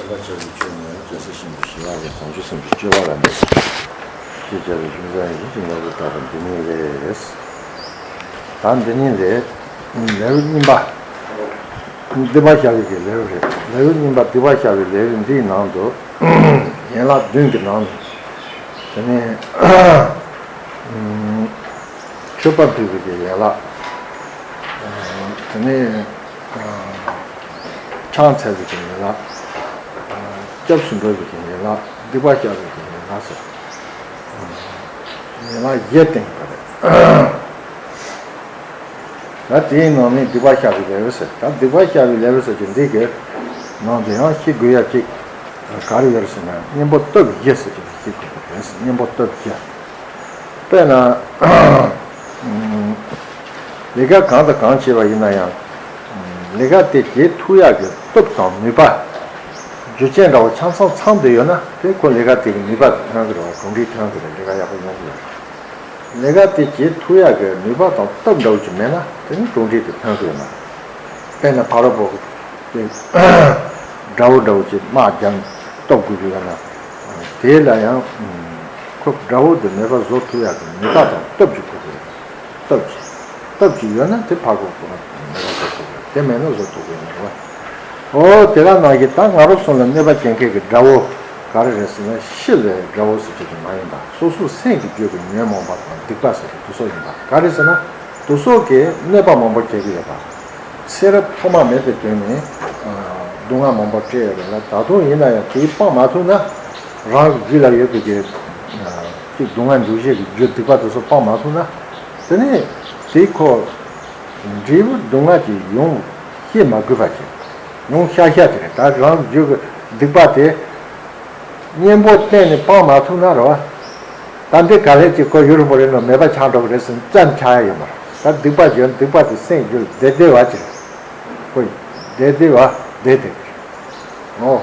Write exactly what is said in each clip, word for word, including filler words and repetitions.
ལྷ་ཆགས་ཀྱི་ཆོས་ནི་བྱང་སེམས་ཤིང་གི་ཞི་བ་ལས་བྱང་ཆུབ་སེམས་ཀྱི་སྤྱོད་པ་ལ་འདུད། ཅེས་བྱ་བའི་གཞུང་བཟང་ཡིན་ཞིང་ཡོངས་སུ་གྲགས་པ་འདི་ཉིད་རེད། ད་འདི་ཉིད་རེད། ལེའུ་གཉིས་པ། སྡིག་པ་བཤགས་པའི་གི་ལེའུ་རེད། ལེའུ་གཉིས་པ་སྡིག་པ་བཤགས་པའི་ལེའུ་འདིའི་ནང་དུ། ཡན་ལག་བདུན་གྱི་ནང་ནས། དེ་ནས། མཆོད་པ་ཕུལ་བའི་གི་ཡན་ལག་དེ་ནས། ཕྱག་འཚལ་བའི་གི་ཡན་ལག་སྐྱབས་སུ་འགྲོ་བའི་གི་ཡན་ལག་སྡིག་པ་བཤགས་པའི་གི་ཡན་ལག་ཟེར། ཡན་ལག་བཞི་བསྟན་པ་རེད། ད་དེའི་ནང་ནས་སྡིག་པ་བཤགས་པའི་ལེའུ་ཟེར། ད་སྡིག་པ་བཤགས་པའི་ལེའུ་ཟེར་གྱི་འདི་གི་ནང་དུ་ཡང་ཤེས་དགོས་ཡ་གཅིག་ག་རེ་ཡོད་ཟེར་ན། གཉེན་པོ་སྟོབས་བཞི་ཟེར་གྱི་ཤེས་དགོས་པ་རེད། གཉེན་པོ་སྟོབས་བཞི། དཔེར་ན། ལས་ཀ་གང་དང་གང་བྱེད་པ་ཡིན་ན་ཡང་། ལས་ཀ་དེ་བྱེད་ཐུབ་ཡག་གི་སྟོབས་དང་ནུས་པ། རྒྱུ་རྐྱེན་འདྲ་བོ་ཆ་ཚང་ཚང་བསྡད་ཡོད་ན། དེ་ཁོ་ལས་ཀ་དེ་གི་ནུས་པ་ཐོན་གི་རེད་བ། གྲུབ་འབྲས་ཐོན་གི་རེད། ལས་ཀ་ཡག་པོ་ཡོང་གི་རེད། ལས་ཀ་དེ་བྱེད་ཐུབ་ཡག་གི་ནུས་པ་དང་སྟོབས་འདྲ་བོ་ཅིག་མེད་ན། དེ་ནི་གྲུབ་འབྲས་དེ་ཐོན་གི་ཡོད་མ་རེད། དཔེར་ན་ཕ་རོལ་པོ་དེ་དགྲ་བོ་འདྲ་བོ་ཅིག་དམག་རྒྱག་སྟོབས་དགོས་ཀྱི་ཡོད་ན། དེ་ལ་ཡང་ཁོ་དགྲ་བོ་དེ་མེད་པ་བཟོ་ཐུབ་ཡག་གི་ནུས་པ་དང་སྟོབས་ཅིག་དགོས་ཀྱི་ཡོད། སྟོབས་ཅིག་སྟོབས་ཅིག་ཡོད་ན་དེ་ཕར་ཁོ་མེད་པ་བཟོ་ཐུབ་ཀྱི་ཡོད། དེ་མེད་ན་བཟོ་ཐུབ་ཀྱི་ཡོད་མ་རེད་བ། ཨོ་དེ་ག་ནང་བཞིན་ད་ང་རང་ཚོ་ལ་གནོད་པ་བྱེད་མཁན་གྱི་དགྲ་བོ་ག་རེ་རེད་ཟེར་ན། ཕྱི་ལ་དགྲ་བོ་ཟེར་གྱི་དེ་མ་ཡིན་པ། སོ་སོའི་སེམས་ཀྱི་རྒྱུད་ཀྱི་ཉོན་མོངས་པ་དང་སྡིག་པ་ཟེར་གྱི་དེ་ཚོ་ཡིན་པ། ག་རེ་ཟེར་ན། དེ་ཚོ་གིས་གནོད་པ་མང་པོ་བྱེད་ཀྱི་ཡོད་པ། ཚེ་རབས་ཐོག་མ་མེད་པའི་དུས་ནས་སྡུག་བསྔལ་མང་པོ་སྤྲད་ཡོད་པ་ལ། ད་དུང་ཡིན་ན་ཡང་དེ་སྤང་མ་ཐུབ་ན། རང་གི་རྒྱུད་ལ་ཡོད་པའི་གི་ཅིག་སྡུག་བསྔལ་འཇུག་བྱེད་ཀྱི་རྒྱུ་སྡིག་པ་དེ་ཚོ་སྤང་མ་ཐུབ་ན། དེ་ནས་དེ་ཁོ་འབྲས་བུ་སྡུག་བསྔལ་གྱི་ཡོང་ཤེས་མ་དགོས་པ་ཅིག་ཡོང་ཤ་ཤ་དེ་རེད། ད་རང་རྒྱུད་ཀྱི་སྡིག་པ་དེ་གཉེན་པོ་བསྟེན་ནས་སྤང་མ་ཐུབ་ན་རེད་བ། ད་འདི་ག་ལེར་ཅིག་ཁོ་ཡུན་རིང་པོ་རིང་ལ་མེད་པ་ཆགས་འགྲོ་གི་རེད་ཟེར་ཙམ་ཆགས་ཡ་ཡོད་མ་རེད། ད་སྡིག་པ་བྱས་ན་སྡིག་པ་དེ་སེམས་རྒྱུད་བདེ་བདེ་བ་ཅིག་རེད། ཁོ་བདེ་བདེ་བ་བདེ་བདེ་རེད། ཨོ།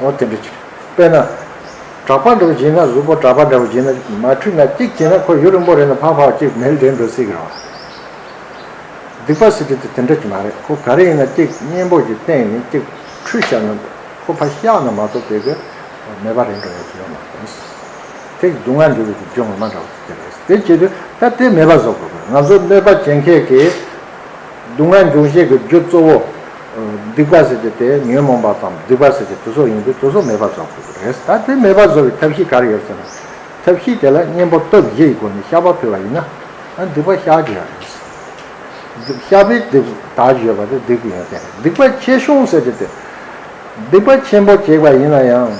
ཨོ་དེ་འདྲ་ཅིག་རེད། དཔེར་ན། གྲྭ་པ་འདྲ་བོ་བྱས་ན། གཟུགས་པོ་གྲྭ་པ་འདྲ་བོ་བྱས་ན། མ་འཁྲུད་ན་གཅིག་བྱས་ན་ཁོ་ཡུན་རིང་པོ་རིང་ལ་ཕར་ཕར་གཅིག་མལ་འདྲེན་འགྲོ་སྲིད་ཀྱི་རེད་བ། སྡིག་པ་ཟེར་གྱི་དེ་དེ་འདྲ་ཅིག་མ་རེད། ཁོ་ག་རེ་ཡིན་ན་གཅིག་གཉེན་པོ་ཅིག་བསྟེན་ནས་གཅིག་ཁྲུས་བྱས་ན། ཁོ་ཕར་བཤགས་ན་མ་གཏོགས་དེ་གི་མེད་པ་རེད་འགྲོ་ཡ་ཅིག་ཡོད་མ་རེད། དེ་སྡུག་བསྔལ་འགྲོ་བའི་རྒྱུ་ངོ་མ་འདྲ་བོ་ཅིག་དེ་རེད། དེ་བྱེད་དུས་ད་དེ་མེད་པ་བཟོ་དགོས་རེད། ང་ཚོ་གནོད་པ་བྱེད་མཁན་གྱི་སྡུག་བསྔལ་འབྱུང་བྱེད་ཀྱི་རྒྱུ་གཙོ་བོ། སྡིག་པ་ཟེར་གྱི་དེ་ཉོན་མོངས་པ་དང་སྡིག་པ་ཟེར་གྱི་དེ་ཚོ་ཡིན་དུས་དེ་ཚོ་མེད་པ་བཟོ་དགོས་ཀྱི་རེད། ད་དེ་མེད་པ་བཟོ་བའི་ཐབས་ཤེས་ག་རེ་ཡོད་ཟེར་ན། ཐབས་ཤེས་དེ་ལ་གཉེན་པོ་སྟོབས་བཞི་ཡི་སྒོ་ནས་བཤགས་པ་ཕུལ་བ་ཡིན་ན། ཨ་སྡིག་པ་བཤགས་ཀྱི་ཡོད་རེད། སྡིག་བཤགས་པས་སྡིག་དག་གི་ཡོད་པ་དེ་སྡིག་པའི་ཡོན་ཏན་རེད། སྡིག་པ་ཆེ་ཆུང་ཟེར་གྱི་དེ། སྡིག་པ་ཆེན་པོ་བྱས་པ་ཡིན་ན་ཡང་།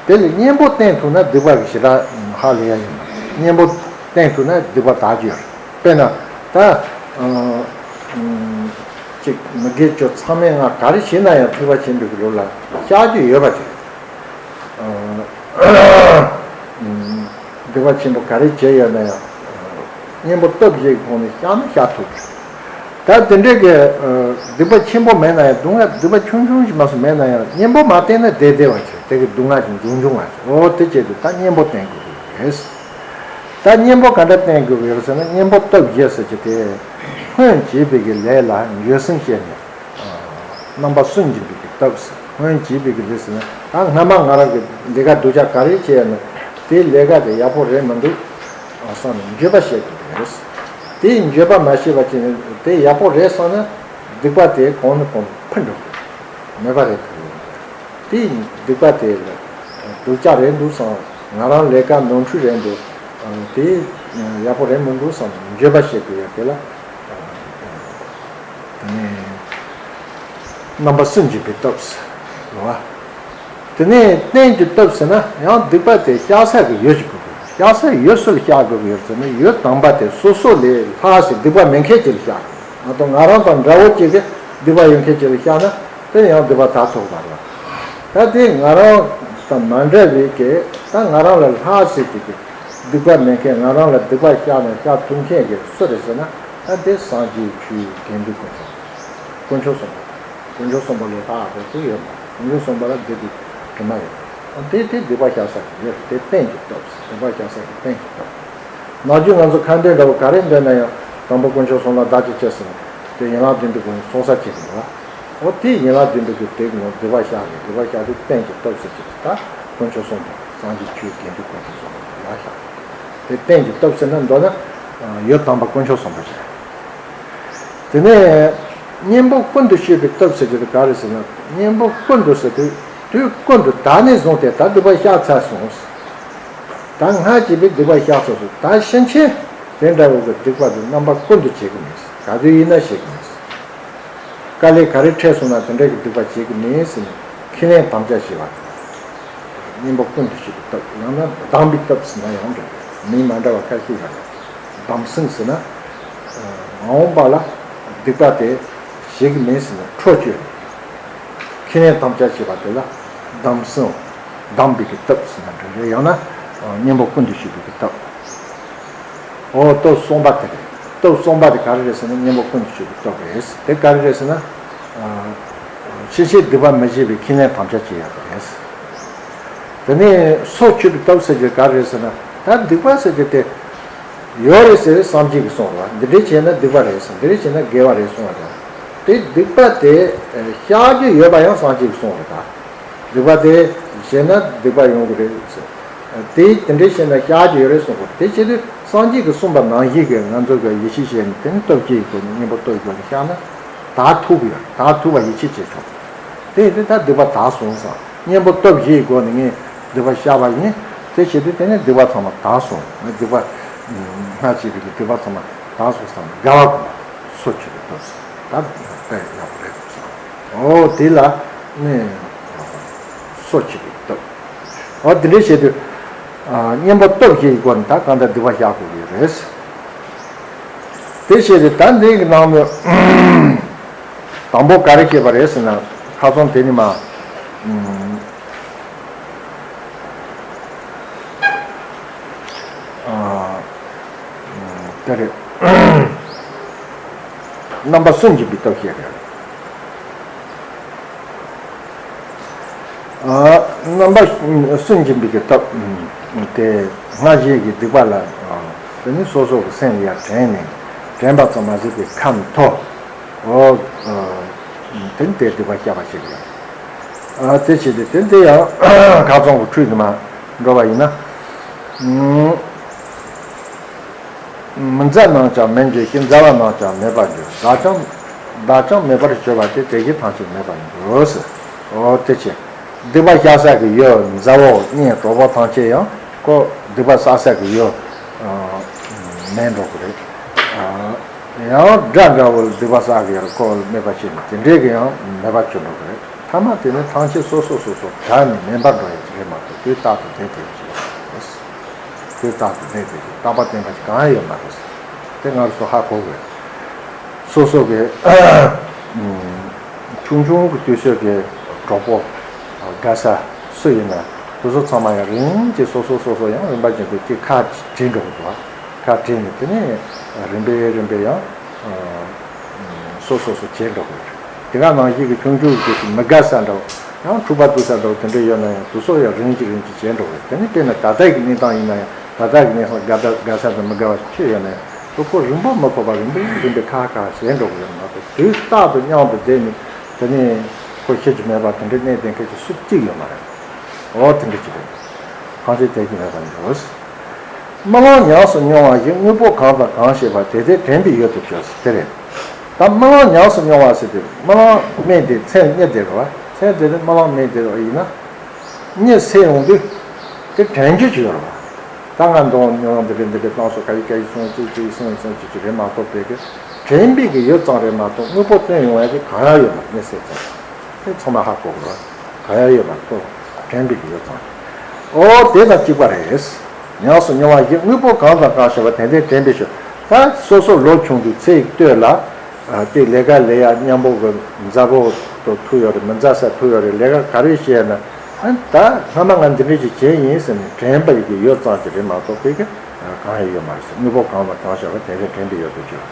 དེ་ལ་གཉེན་པོ་བསྟེན་ཐུབ་ན་སྡིག་པ་གི་ཞེ་དྲག་ཧ་ལས་ཡ་ཡོད་མ་རེད། གཉེན་པོ་བསྟེན་ཐུབ་ན་སྡིག་པ་དག་གི་ཡོད་རེད། དཔེར་ན་ད། ཅིག་མི་དགེ་བཅུ་ཚང་མས་ང་ག་རེ་བྱས་ན་ཡང་ཐེག་པ་ཆེན་པོའི་ལུགས་ལ་བཤགས་རྒྱུ་ཡོད་པ་ཅིག་སྡིག་པ་ཆེན་པོ་ག་རེ་བྱས་ཡོད་ན་ཡང་། གཉེན་པོ་སྟོབས་བཞིའི་ཁོངས་ནས་བཤགས་ན་བཤགས་ཐུབ་ཀྱི་རེད། ད་དེ་འདྲའི་གི་སྡིག་པ་ཆེན་པོ་མེད་ན་ཡང་། སྡུག་བསྔལ་སྡིག་པ་ཆུང་ཆུང་ཞིག་མ་སོང་མེད་ན་ཡང་། གཉེན་པོ་མ་བསྟེན་ན་བདེ་བདེ་བ་ཅིག་དེ་གི་སྡུག་བསྔལ་ཞིག་འབྱུང་འབྱུང་བ་ཅིག་འོ་དེ་བྱས་དུས་ད་གཉེན་པོ་བསྟེན་དགོས་ཀྱི་རེད། ད་གཉེན་པོ་ག་འདྲ་བསྟེན་དགོས་ཀྱི་ཡོད་ཟེར་ན། གཉེན་པོ་སྟོབས་བཞི་ཟེར་གྱི་དེ། སྔོན་བྱས་པའི་གི་ལས་ལ་འགྱོད་སེམས་བསྐྱེད་ནས། རྣམ་པ་སུན་འབྱིན་པའི་གི་སྟོབས་ཟེར། སྔོན་བྱས་པའི་གི་ལས་ཟེར་ན། ད་སྔ་མ་ང་རང་གི་ལས་ཀ་སྡུག་ཅག་ག་རེ་བྱས་ན། དེའི་ལས་ཀ་དེ་ཡག་པོ་རེད་མི་འདུག་བསམ་ནས་འགྱོད་པ་བཤད་དགོས་ཀྱི་རེད། དེའི་འགྱོད་པ་མ་བཤད་པ་བྱས་ནས་དེ་ཡག་པོ་རེད་བསམ་ན། སྡིག་པ་དེ་གོང་ནས་གོང་དུ་འཕེལ་འགྲོ་གི་རེད། མེད་པ་རེད་ཐུབ་ཡོད། དེ་སྡིག་པ་དེ་ལ་སྡུག་ཅག་རེད་འདུག་བསམ། ང་རང་ལས་ཀ་ནོར་འཁྲུལ་རེད་འདུག་དེ་ཡག་པོ་རེད་མི་འདུག་བསམ་འགྱོད་པ་བཤད་དགོས་ཡ་དེ་ལ། དེ་ནས་རྣམ་པ་སུན་འབྱིན་པའི་སྟོབས་ཟེར་བ། དེ་ནས་རྟེན་གྱི་སྟོབས་ཟེར་ན་ཡང་སྡིག་པ་དེ་བཤགས་ས་གི་ཡུལ་ཞིག་དགོས་དགོས། བཤགས་སའི་ཡུལ་སུ་ལ་བཤགས་དགོས་ཀྱི་ཡོད་ཟེར་ན། ཡུལ་དང་པ་དེ་སོ་སོ་ལས་ལྷག་ཟེར་སྡིག་པ་མེད་མཁན་ཅིག་ལ་བཤགས་དགོས། མ་གཏོགས་ང་རང་དང་འདྲ་བོ་གཅིག་གིས་སྡིག་པ་ཡོད་མཁན་ཅིག་ལ་བཤགས་ན་དེ་ཡང་སྡིག་པ་དག་ཐུབ་མ་རེད། ད་དེ་ང་རང་དང་མ་འདྲ་བའི་གི་ད་ང་རང་ལས་ལྷག་ཟེར་གྱི་གི་སྡིག་པ་མེད་མཁན། ང་རང་ལ་སྡིག་པ་བཤགས་ནས་བཤགས་ཐུབ་མཁན་གྱི་སུ་རེད་ཟེར་ན། ད་དེ་སངས་རྒྱས་ཆོས་དགེ་འདུན་ཀུན་སློང་། དཀོན་མཆོག་གསུམ་པོ། དཀོན་མཆོག་གསུམ་པོ་ལས་ལྷག་པའི་སུ་ཡོད་མ་རེད། དཀོན་མཆོག་གསུམ་པོ་ལ་སྡིག་པའི་དྲི་མ་ཡོད་མ་རེད། དེ་དེ་སྡིག་པ་བཤགས་ས་གི་ཡོད། དེ་རྟེན་གྱི་སྟོབས། སྡིག་པ་བཤགས་ས་གི་རྟེན་གྱི་སྟོབས། ནམ་རྒྱུན་ང་ཚོ་ཁ་འདོན་འདྲ་བོ་ག་རེ་འདོན་ན་ཡང་། དང་པོ་དཀོན་མཆོག་གསུམ་ལ་བདག་གིས་ཆས་ཟེར་ནས་དེ་ཡན་ལག་བདུན་དུ་གོང་གསུང་ས་བྱེད་དགོས་པ། འོ་དེའི་ཡན་ལག་བདུན་པོ་གི་དེ་གི་ནང་སྡིག་པ་བཤགས་ནས། སྡིག་པ་བཤགས་དུས་རྟེན་གྱི་སྟོབས་ཟེར་གྱི་ད་དཀོན་མཆོག་གསུམ་དང་སངས་རྒྱས་ཆོས་དགེ་འདུན་དཀོན་མཆོག་གསུམ་ལ་བཤགས། དེ་རྟེན་གྱི་སྟོབས་ཟེར་ན་མདོར་ན་ཡུལ་དམ་པ་དཀོན་མཆོག་གསུམ་པོ་བྱས། དེ་ནས་གཉེན་པོ་ཀུན་ཏུ་སྤྱོད་པའི་སྟོབས་ཟེར་གྱི་དེ་ག་རེ་ཟེར་ན། གཉེན་པོ་ཀུན་ཏུ་ཟེར་དུས་དུས་ཀུན་ཏུ་ད་ནས་བཟུང་སྟེ་ད་སྡིག་པ་བཤགས་ཚར་སོང་། ད་སྔར་བྱས་པའི་སྡིག་པ་བཤགས་ཚར་སོང་། ད་ཕྱིན་ཆད་དེ་འདྲ་བོ་གི་སྡིག་པ་དེ་རྣམ་པ་ཀུན་ཏུ་བྱེད་ཀྱི་མེད། ག་དུས་ཡིན་ན་བྱེད་ཀྱི་མེད། དཀའ་ལས་ག་རེ་འཕྲད་སོང་ན་དེ་འདྲ་གི་སྡིག་པ་བྱེད་ཀྱི་མེད་ཟེར་ནས་ཁས་ལེན་དམ་བཅའ་བྱས་པ་དང་། གཉེན་པོ་ཀུན་ཏུ་སྤྱོད་པའི་སྟོབས། ཡང་ན་སྡོམ་པའི་སྟོབས་ཟེར་ན་ཡང་འགྲིག་མིང་མ་འདྲ་བ་ཁ་ཤས་ཡོད་རེད། སྡོམ་སྲུང་ཟེར་ན། མ་འོངས་པ་ལ་སྡིག་པ་དེ་བྱེད་ཀྱི་མེད་ཟེར་ནས་འཕྲོ་བཅད་ནས་ཁས་ལེན་དམ་བཅའ་བྱས་པ་དེ་ལ་སྡོམ་སྲུང་། སྡོམ་པའི་གི་སྟོབས་ཟེར་ན་འགྲིག་རེད། ཡང་ན་གཉེན་པོ་ཀུན་ཏུ་སྤྱོད་པའི་གི་སྟོབས། འོ་སྟོབས་གསུམ་པ་དེ་རེད། སྟོབས་གསུམ་པ་དེ་ག་རེ་རེད་ཟེར་ན་གཉེན་པོ་ཀུན་ཏུ་སྤྱོད་པའི་སྟོབས་རེད། དེ་ག་རེ་རེད་ཟེར་ན། ཕྱིན་ཆད་སྡིག་པ་མི་བྱེད་པའི་ཁས་ལེན་དམ་བཅའ་བྱེད་ཡག་དེ་རེད། དེ་ནས་སྲོག་གཅོད་པའི་སྟོབས་ཟེར་རྒྱུ་ག་རེ་རེད་ཟེར་ན། ད་སྡིག་པ་ཟེར་རྒྱུ་དེ་ཡོད་རེད་ཟེར་སངས་རྒྱས་ཀྱིས་གསུངས་རེད་བ། འདི་འདྲས་བྱས་ན་སྡིག་པ་རེད་ཟེར། འདི་འདྲས་བྱས་ན་དགེ་བ་རེད་གསུངས་པ་རེད། དེ་སྡིག་པ་དེ་བཤགས་རྒྱུ་ཡོད་པ་ཡང་སངས་རྒྱས་ཀྱིས་གསུངས་རེད་ད། སྡིག་པ་དེ་བྱས་ན་སྡིག་པ་ཡོང་གི་རེད་ཟེར། དེ་དེ་འདྲའི་བྱས་ན་བཤགས་རྒྱུ་ཡོད་རེད་གསུངས་པ་དེ་བྱེད་དུས་སངས་རྒྱས་ཀྱིས་གསུངས་པ་ནང་བཞིན་གྱི་ང་ཚོ་གི་ཡིད་ཆེས་བྱས་ནས་དེ་ནི་སྟོབས་བསྐྱེད་ཀྱི་སྒོ་ནས་གཉེན་པོ་སྟོབས་ཀྱི་སྒོ་ནས་བཤགས་ན་དག་ཐུབ་ཡོད། དག་ཐུབ་པ་ཡིད་ཆེས་བྱེད་ཆོག་དེ་ཡིན་དུས་ད་སྡིག་པ་དག་སོང་ཙང་གཉེན་པོ་སྟོབས་བཞིའི་སྒོ་ནས་ངས་སྡིག་པ་བཤགས་པ་ཡིན། དེ་བྱེད་དུས་དེ་ནི་སྡིག་པ་ཚང་མ་དག་སོང་། ངས་སྡིག་པ་སྔར་བྱས་པའི་སྡིག་པ་ཚང་མ་དག་སོང་ཙང་དགའ་བ་སྒོམ་པ་སྲོག་གཅོད་པའི་སྟོབས་ཟེར། ད་དཔེ་ཡག་པོ་རེད་འདུག་ཟེར། འོ་དེ་ལ་ནི་སྲོག་གཅོད་པའི་སྟོབས། འོ་དེ་འདྲ་བྱེད་དུས་གཉེན་པོ་སྟོབས་བཞིའི་སྒོ་ནས་ད་གང་ལྟར་སྡིག་པ་བཤགས་དགོས་ཀྱི་རེད། དེ་བྱས་ཏེ་ད་འདི་གི་ནང་ནས་དང་པོ་ག་རེ་བཤད་པ་རེད་ཟེར་ན། ཁ་སང་དེ་ནི་མ། དེ་རེད། རྣམ་པ་སུན་འབྱིན་པའི་སྟོབས་ཤེས་རེད། རྣམ་པ་སུན་འབྱིན་པའི་གི་སྟོབས་དེ་སྔར་བཞིན་གྱི་སྡིག་པ་ལ། དེ་ནི་སོ་སོ་གི་སེམས་ཡར་དྲན་ནས་དྲན་པ་ཙམ་མ་ཟད་པའི་ཁ་མཐོ། འོ། དེ་ནི་དེ་སྡིག་པ་བཤགས་པ་ཞིག་རེད། དེ་བྱས་ཏེ་དེ་འདི་ཡང་ཁ་སང་གི་འཕྲོས་ནས་མ་འགྲོ་བ་ཡིན་ན། མི་མཛའ་རྣམས་ཀྱང་མི་འགྱུར་ཞིང་། མཛའ་བ་རྣམས་ཀྱང་མེད་པར་འགྱུར། བདག་ཀྱང་བདག་ཀྱང་མེད་པར་གྱུར་པ་སྟེ། དེ་བཞིན་ཐམས་ཅད་མེད་པར་འགྱུར་ཟེར། འོ་དེ་ཆེ། སྡིག་པ་བཤགས་ས་གི་ཡུལ་མཛའ་བོ་གཉེན་གྲོགས་པོ་ཐམས་ཅད་ཡང་ཁོ་སྡིག་པ་བཤགས་ས་གི་ཡུལ་མེད་འགྲོ་གི་རེད། ཡང་དགྲ་འདྲ་བོ་ལ་སྡིག་པ་བཤགས་གི་ཡོད་རེད། ཁོ་ལ་སྨད་པ་བྱས་ནས་དེ་འདྲས་གི་ཡང་མེད་པར་གྱུར་འགྲོ་གི་རེད། ཐ་མ་དེ་ནི་ཐམས་ཅད་སོ་སོ་སོ་སོ་བྲལ་ནས་མེད་པར་འགྲོ་ཡ་ཅིག་རེད་མ་གཏོགས་དུས་རྟག་ཏུ་བསྡད་དེ་ཅིག་རེད། དུས་རྟག་ཏུ་བསྡད་དེ་རྟག་པ་བརྟན་པ་ཞིག་གང་ཡང་ཡོད་མ་རེད། དེ་ང་ཚོ་ཧ་གོ་དགོས། སོ་སོ་གི་ཆུང་ཆུང་གི་དུས་ཚོད་ཀྱི་གྲོགས་པོ་དགའ་ས་སུ་ཡིན་ན་དེ་ཚོ་ཚང་མ་ཡང་རིམ་གྱིས་སོ་སོ་སོ་སོ་ཡང་རིམ་པ་བཞིན་དུ་ཅིག་ཁ་བྲལ་འགྲོ་གི་འདུག་ཁ་བྲལ་ནས་དེ་ནས་རིམ་པས་རིམ་པས་ཡང་སོ་སོ་སོ་བྱས་འགྲོ་གི་རེད། དེ་ག་ནང་བཞིན་གྱི་ཆུང་ཆུང་གི་དུས་སུ་མི་དགའ་ས་འདྲ་བོ། ཡང་འཁྲུག་པ་འདུག་ས་འདྲ་བོ་དེ་འདྲ་ཡོད་ན་ཡང་དེ་ཚོ་ཡང་རིམ་གྱིས་རིམ་གྱིས་བྱས་འགྲོ་བས། དེ་ནི་དཔེར་ན་ད་ལྟ་གི་གནས་སྟངས་ཡིན་ན་ཡང་ད་ལྟ་གི་གནས་སྟངས་དགའ་ད་དགའ་ས་དང་མི་དགའ་བ་ཅི་ཡོད་ན་ཡང་དེ་ཁོ་རིམ་པ་མི་ཁོ་པ་རིམ་པས་རིམ་པས་ཁ་ཁ་བྱས་འགྲོ་གི་ཡོད་མ་གཏོགས་དུས་རྟག་ཏུ་མཉམ་དུ་བསྡད་ནས་དེ་ནི་ཁོ་ཤེས་ཀྱི་མེད་པ་དེ་འདྲའི་གནས་དེ་མཁན་གྱི་སུ་གཅིག་ཡོད་མ་རེད། འོ་དེ་འདྲ་ཅིག་རེད། གང་ཞིག་དེ་གི་མེད་པ་འགྱུར། རྨི་ལམ་ཉམས་སུ་མྱོང་བ་བཞིན། དངོས་པོ་གང་དང་གང་ཤེས་པ། དེ་དེ་དྲན་པའི་ཡུལ་དུ་གྱུར། དེ་རེད། ད་རྨི་ལམ་ཉམས་སུ་མྱོང་བ་ཟེར་དུས་རྨི་ལམ་རྨིས་ཏེ་མཚན་རྨིས་ཏེ་རེད་བ། མཚན་དེ་ནི་རྨི་ལམ་རྨིས་ཏེ་རེད་བ་ཡིན་ན། རྨིས་སད་ཡོང་དུས་དེ་དྲན་རྒྱུ་ཅིག་ཡོད་རེད་བ། ད་ང་འདོན་མྱོང་འདི་འདྲ་འདི་འདྲ་བཏང་སོང་། ག་ཡི་ག་ཡི་སོང་ཅིག་ཅིག་སོང་སོང་ཅིག་ཅིག་རེད་མ་གཏོགས་དེ་གི་དྲན་པའི་གི་ཡུལ་ཙམ་རེད་མ་གཏོགས་དངོས་པོ་བཏོན་ཡོང་ཡ་དེ་གང་ཡང་ཡོད་མ་རེད། རྨིས་སད་ཙམ་དེ་ཚང་མ་ཧ་གོ་དགོས་རེད་བ། ག་ཡ་ཡོད་པ་ཐོབ། དྲན་པའི་གི་ཡོད་ཙང་། འོ་དེ་དང་གཅིག་པ་རེད། ཉམས་སུ་མྱོང་བ་བཞིན། དངོས་པོ་གང་དང་གང་ཤེས་པ། དེ་དེ་དྲན་པའི་ཕྱིར། ད་སོ་སོ་ལོ་ཆུང་དུས་ཚེ་ཡི་སྟོད་ལ། དེ་ལས་ཀ་ལས་ཡ་མཉམ་པོ་གི་མཛའ་བོ་དང་ཐུག་ཡོད་རེད། མི་མཛའ་ས་ཐུག་ཡོད་རེད། ལས་ཀ་ག་རེ་བྱས་ན། ད་སྔ་མ་ང་འདི་འདྲ་ཞིག་བྱས་ཡིན་ཟེར་ནས་དྲན་པ་ཡི་གི་ཡོད་ཙང་ཅིག་རེད་མ་གཏོགས་དེ་གི་གང་ཡང་ཡོད་མ་རེད། དངོས་པོ་གང་དང་གང་ཤེས་པ། དེ་དེ་དྲན་པའི་ཡུལ་དུ་གྱུར།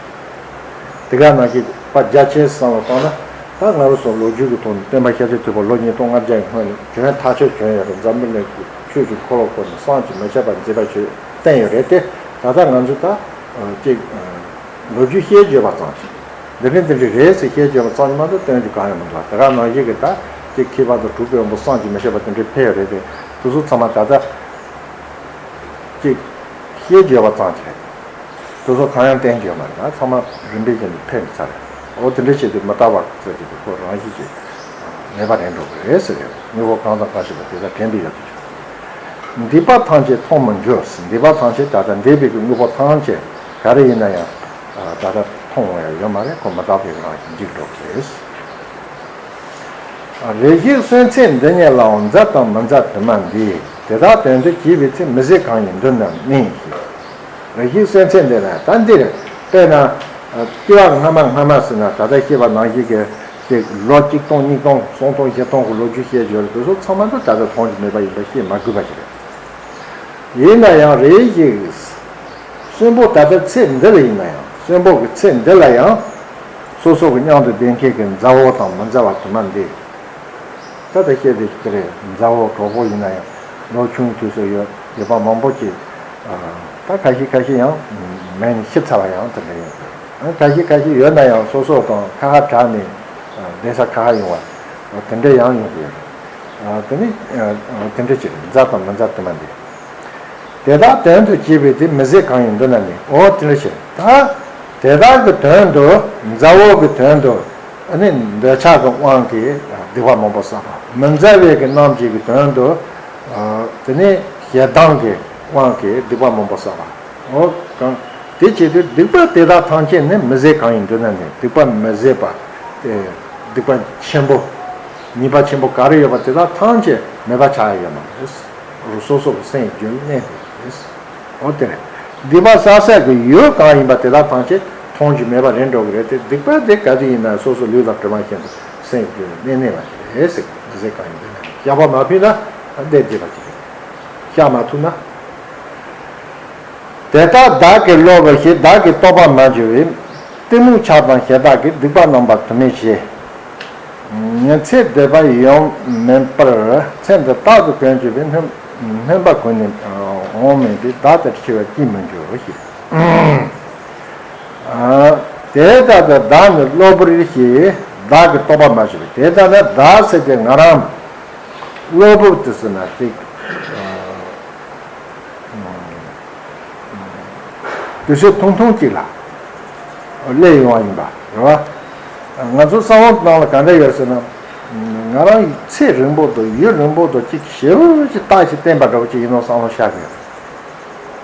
དེ་ག་ནང་བཞིན་དཔེ་རྒྱ་ཆེ་བསམ་བློ་བཏང་ན། ད་ང་རང་ཚོ་ལོ་རྒྱུས་ཀྱི་ཐོག་ནས་སྟོན་པ་ཤཱཀྱ་ཐུབ་པ་ལོ་ཉིས་སྟོང་ལྔ་བརྒྱ་ཡི་སྔོན་ནས་བྱོན་ཐག་ཆོད་བྱོན་ཡོད་རེད། འཛམ་བུ་གླིང་གི་ཆོས་ཀྱི་འཁོར་ལོ་བསྐོར་ནས་བསམ་གྱིས་མི་ཁྱབ་པ་མཛད་པ་ཆོས་བསྟན་ཡོད་རེད་དེ། ད་ལྟ་ང་ཚོས་ད་ཅིག་ལོ་རྒྱུས་བཤད་བརྗོད་པ་ཙམ་ཞིག་འདི་འདྲ་འདི་འདྲ་རེད་ཟེར་བཤད་རྒྱུ་ཡོད་པ་ཙམ་གྱིས་མ་གཏོགས་སྟོན་རྒྱུ་གང་ཡང་མི་འདུག་དེ་ག་ནང་བཞིན་གྱི་ད་ཅིག་མཁས་པ་དང་གྲུབ་པའི་དབང་པོ་བསམ་གྱིས་མི་ཁྱབ་པ་དེ་འདྲ་ཕེབས་ཡོད་རེད་དེ། དེ་ཚོ་ཚང་མ་ད་ལྟ་ཅིག་བཤད་རྒྱུ་ཡོད་པ་ཙམ་གྱིས་རེད། དེ་ཚོ་གང་ཡང་བསྟན་རྒྱུ་ཡོད་མ་རེད། ད་ཚང་མ་རིམ་པས་བཞིན་དུ་ཕེབས་ནས་ཚར་རེད། འོ་དེ་འདྲ་བྱས་ཏེ་མི་རྟག་པ་ཟེར་གྱི་དེ་ཁོ་རང་བཞིན་གྱིས་མེད་པ་རེད་འགྲོ་གི་རེད་ཟེར་རེད། དངོས་པོ་གང་དང་གང་ཞིག་ལ་དེ་དག་དྲན་པའི་ཡུལ་དུ་གྱུར། འདས་པ་ཐམས་ཅད་མཐོང་མི་འགྱུར། འདས་པ་ཐམས་ཅད་ད་ལྟ་འདས་པའི་གི་དངོས་པོ་ཐམས་ཅད་ག་རེ་ཡིན་ན་ཡང་ད་ལྟ་མཐོང་འོང་ཡ་ཡོད་མ་རེད། ཁོ་མི་རྟག་པའི་རང་བཞིན་འཇིག་འགྲོ་གི་རེད། རེ་ཞིག་གསོན་ཚད་འདི་ཉིད་ལའང་མཛའ་དང་མི་མཛའ་དུ་མ་འདས། དེ་དག་དོན་དུ་གྱེས་པའི་ཚེ། མི་ཟད་གང་ཡིན་མདུན་ན་གནས་ཤིག་རེ་ཞིག་གསོན་ཚད་འདི་ལ་ད་འདིར་དཔེར་ན་སྐྱེ་བ་སྔ་མ་སྔ་མ་ཟེར་ན་ད་ལྟ་བཤད་པ་ནང་བཞིན་གྱི་ཅིག་ལོ་གཅིག་སྟོང་གཉིས་སྟོང་སུམ་སྟོང་བཞི་སྟོང་གི་ལོ་རྒྱུས་བཤད་རྒྱུ་རེད། དེ་ཚོ་ཚང་མ་ད་ད་ལྟ་མཐོང་རྒྱུ་མེད་པ་ཡིན་པ་བཤད་མ་དགོས་པ་ཞིག་རེད། ཡིན་ན་ཡང་རེ་ཞིག་གསོན་པོ་ད་ལྟ་ཚེ་འདི་ལ་ཡིན་ན་ཡང་གསོན་པོ་གི་ཚེ་འདི་ལ་ཡང་སོ་སོ་གི་མཉམ་དུ་བསྡད་མཁན་གྱི་མཛའ་བོ་དང་མི་མཛའ་བ་དུ་མ་འདི། ད་ལྟ་བཤད་དེ་དེ་རེད། མཛའ་བོ་གྲོགས་པོ་ཡིན་ན་ཡང་ལོ་ཆུང་དུས་སུ་ཡོད་ཡོད་པ་མང་པོ་ཅིག་ད་ཁ་ཤས་ཁ་ཤས་ཡང་མེད་ནས་ཤི་ཚར་བ་ཡང་དེ་འདྲ་ཡོད། ཁ་ཤས་ཁ་ཤས་ཡོད་ན་ཡང་སོ་སོ་དང་ཁ་ཁ་བྲལ་ནས་བསྡད་ས་ཁ་ཁ་ཡོང་བ་དེ་འདྲ་ཡང་ཡོང་གི་ཡོད་རེད། དེ་ནི་དེ་འདྲ་ཅིག་རེད། མཛའ་དང་མི་མཛའ་དུ་མ་འདི། དེ་དག་དོན་དུ་གྱེས་པའི་ཚེ། མི་ཟད་གང་ཡིན་མདུན་ན་གནས། འོ་དེ་འདྲ་ཞིག་ད་དེ་དག་གི་དོན་དུ་མཛའ་བོ་གི་དོན་དུ་ཨ་ནི་འདོད་ཆགས་ཀྱི་དབང་གིས་སྡིག་པ་མང་པོ་བསགས་པ། མི་མཛའ་བའི་གི་རྣམ་ཅན་གྱི་དོན་དུ་དེ་ནི་ཞེ་སྡང་གི་དབང་གིས་སྡིག་པ་མང་པོ་བསགས་པ། འོ་གང་དེ་བྱེད་དུས་སྡིག་པ་དེ་དག་ཐམས་ཅད་ནི་མི་ཟད་གང་ཡིན་མདུན་ན་གནས། སྡིག་པ་མི་ཟད་པ་སྡིག་པ་ཆེན་པོ་ཉེས་པ་ཆེན་པོ་ག་རེ་ཡོད་པ་དེ་དག་ཐམས་ཅད་མེད་པ་ཆགས་ཡ་ཡོད་མ་རེད། སོ་སོ་གི་སེམས་རྒྱུད་གནས་པའི་རེད། འོ་དེ་རེད། སྡིག་པ་བསགས་སའི་གི་ཡུལ་གང་ཡིན་པ་དེ་དག་ཐམས་ཅད་མཐོང་རྒྱུ་མེད་པ་རེད་འགྲོ་གི་རེད་དེ། སྡིག་པ་དེ་ག་དུས་ཡིན་ན་སོ་སོ་ལུས་དང་གྲིབ་མ་བཞིན་དུ་སེམས་རྒྱུད་གནས་གནས་པ་དེ་རེད་ཟེར་གི་མི་ཟད་གང་ཡིན་དེ་ནས་བཤགས་པ་མ་ཕུལ་ན་བསྡད་བསྡད་པ་ཅིག་རེད། བཤགས་མ་ཐུབ་ན། དེ་ལྟར་བདག་གིས་སློབ་པའི་ཕྱིར། བདག་གིས་རྟོགས་པར་མ་གྱུར་པའི། གཏི་མུག་ཆགས་དང་ཞེ་སྡང་གིས། སྡིག་པ་རྣམ་པ་དུ་མའི་ཕྱིར། ཉི་ཚེ་འདོད་པ་ཡོངས་མིན་པར། ཚེ་འདི་རྟག་ཏུ་གོན་གྱུར་པའི། སྨོན་སྨོན་པ་གོན་ནས་འོང་མིན་པའི། བདག་ལྟར་འཆི་བས་ཅིས་མི་འགྱུར་ཞེས། དེ་ལྟར་དུ་བདག་ནི་གློ་བུར་ཞེས། བདག་གིས་རྟོགས་པར་མ་གྱུར་པའི། དེ་ལྟར་ན་བདག་ཟེར་གྱི་ང་རང་གློ་བུར་དུ་ཟེར་ན་ཅིག་དུས་ཚོད་ཐུང་ཐུང་གཅིག་ལ་སླེབས་ཡོང་བ་ཡིན་པ་རེད་བ། ང་ཚོ་བསམ་བློ་ནང་ལ་ག་འདྲ་ཡོད་ཟེར་ན། ང་རང་ཚེ་རིང་པོ་དང་ཡུན་རིང་པོ་དང་ཅིག་ཞེ་པོ་ཅིག་རྟགས་ཤིག་བསྟན་པ་འདྲ་བོ་ཅིག་ཡིན་ནོ་བསམ་བློ་ཤར་གི་ཡོད།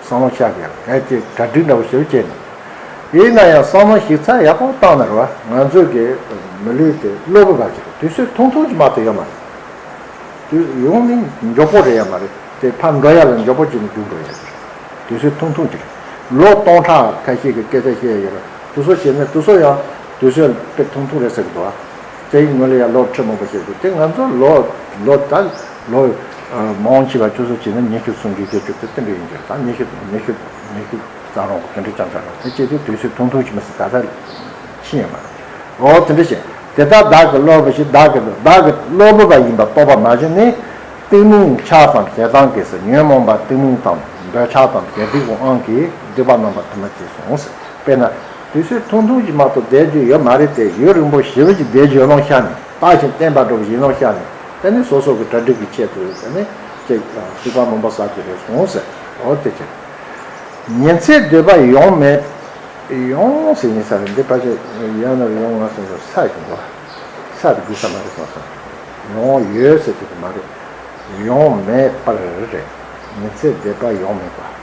བསམ་བློ་ཤར་གི་ཡོད། གལ་ཏེ་གྲ་སྒྲིག་འདྲ་བོ་ཞེ་པོ་བྱས་ནས། ཡིན་ན་ཡང་བསམ་བློ་ཞིབ་ཚགས་ཡག་པོ་བཏང་ན་རེད་བ། ང་ཚོའི་གི་མི་ལུས་དེ་གློ་བུར་བ་ཅིག་དུས་ཚོད་ཐུང་ཐུང་ཅིག་མ་གཏོགས་ཡོད་མ་རེད། དུས་ཡོང་ནི་མགྱོགས་པོ་རེད་ཡ་མ་རེད། དེ་ཕར་འགྲོ་ཡ་ལ་མགྱོགས་པོ་བྱས་ནས་རྒྱུག་འགྲོ་ཡ་རེད། དུས་ཚོད་ཐུང་ཐུང་ཅིག་ལོ་སྟོང་ཕྲག་ཁ་ཤས་ཀྱི་སྐད་ཆ་བཤད་ཡ་ཡོད་རེད། དེ་ཚོ་བཤད་ན་དེ་ཚོ་ཡང་དུས་ཚོད་དཔེ་ཐུང་ཐུང་རེད་ཟེར་གི་འདུག་ཨ། དེ་ཡི་སྔོན་ལ་ཡང་ལོ་ཁྲི་མང་པོ་བཤད་འདུག་དེ་ང་ཚོ་ལོ་ལོ་ད་ལོ་མང་ཆེ་བ་ཁྱོད་ཚོ་བྱས་ན་ཉི་ཤུ་སུམ་ཅུ་བརྒྱད་ཅུ་དེ་དེ་འདྲ་ཡིན་གྱི་རེད། ད་ཉི་ཤུ་ཉི་ཤུ་ཉི་ཤུ་རྩ་རུང་གི་དེ་འདྲ་ཅང་ཅང་རེད། དེ་བྱས་དུས་དུས་ཚོད་ཐུང་ཐུང་ཅིག་མ་ཟད་ད་ལྟ་ཕྱིན་ཡོད་མ་རེད། འོ་དེ་འདྲ་བྱས། དེ་ལྟར་བདག་གི་གློ་བུར་ཞེས། བདག་གི་བདག་གི་གློ་བུར་བ་ཡིན་པ་རྟོགས་པ་མ་བྱུང་ནས། གཏི་མུག་ཆགས་དང་ཞེ་སྡང་གིས་སུ། ཉོན་མོངས་པ་གཏི་མུག་དང་། འདོད་ཆགས་དང་ཞེ་སྡིག་གི་དབང་གིས། སྡིག་པ་རྣམ་པ་དུ་མ་སྐྱེས་སོང་ཟེར། དཔེར་ན་དུས་ཚོད་ཐུང་ཐུང་ཞིག་མ་གཏོགས་བསྡད་རྒྱུ་ཡོད་མ་རེད་དེ། ཡུན་རིང་པོ་ཞེ་པོ་ཞིག་བསྡད་རྒྱུ་ཡོད་ནོ་ཤར་ནས། རྟགས་ཤིག་བསྟན་པ་འདྲ་བོ་ཞིག་ཡིན་ནོ་ཤར་ནས། དེ་ནི་སོ་སོ་གི་གྲ་སྒྲིག་གི་ཆེད་དུ་དེ་ནི་ཅིག་སྡིག་པ་མང་པོ་བསགས་རྒྱུ་རེད་སོང་ཟེར། འོ་དེ་ཅིག་ཉི་ཚེ་འདོད་པ་ཡོངས་མེད། ཡོངས་ཟེར་ཡིན་ས་རེད། འདི་ཕལ་ཆེར་ཡང་ན་ཡོང་ང་ཟེར་ས་ཡིན་གོ། ས་དེ་དགོས་ས་མ་རེད་སོང་ས། ཡོང་ཡོད་ཟེར་གྱི་དེ་མ་རེད། ཡོངས་མེད་པར་རེད། ཉི་ཚེ་འདོད་པ་ཡོངས་མེད་པ།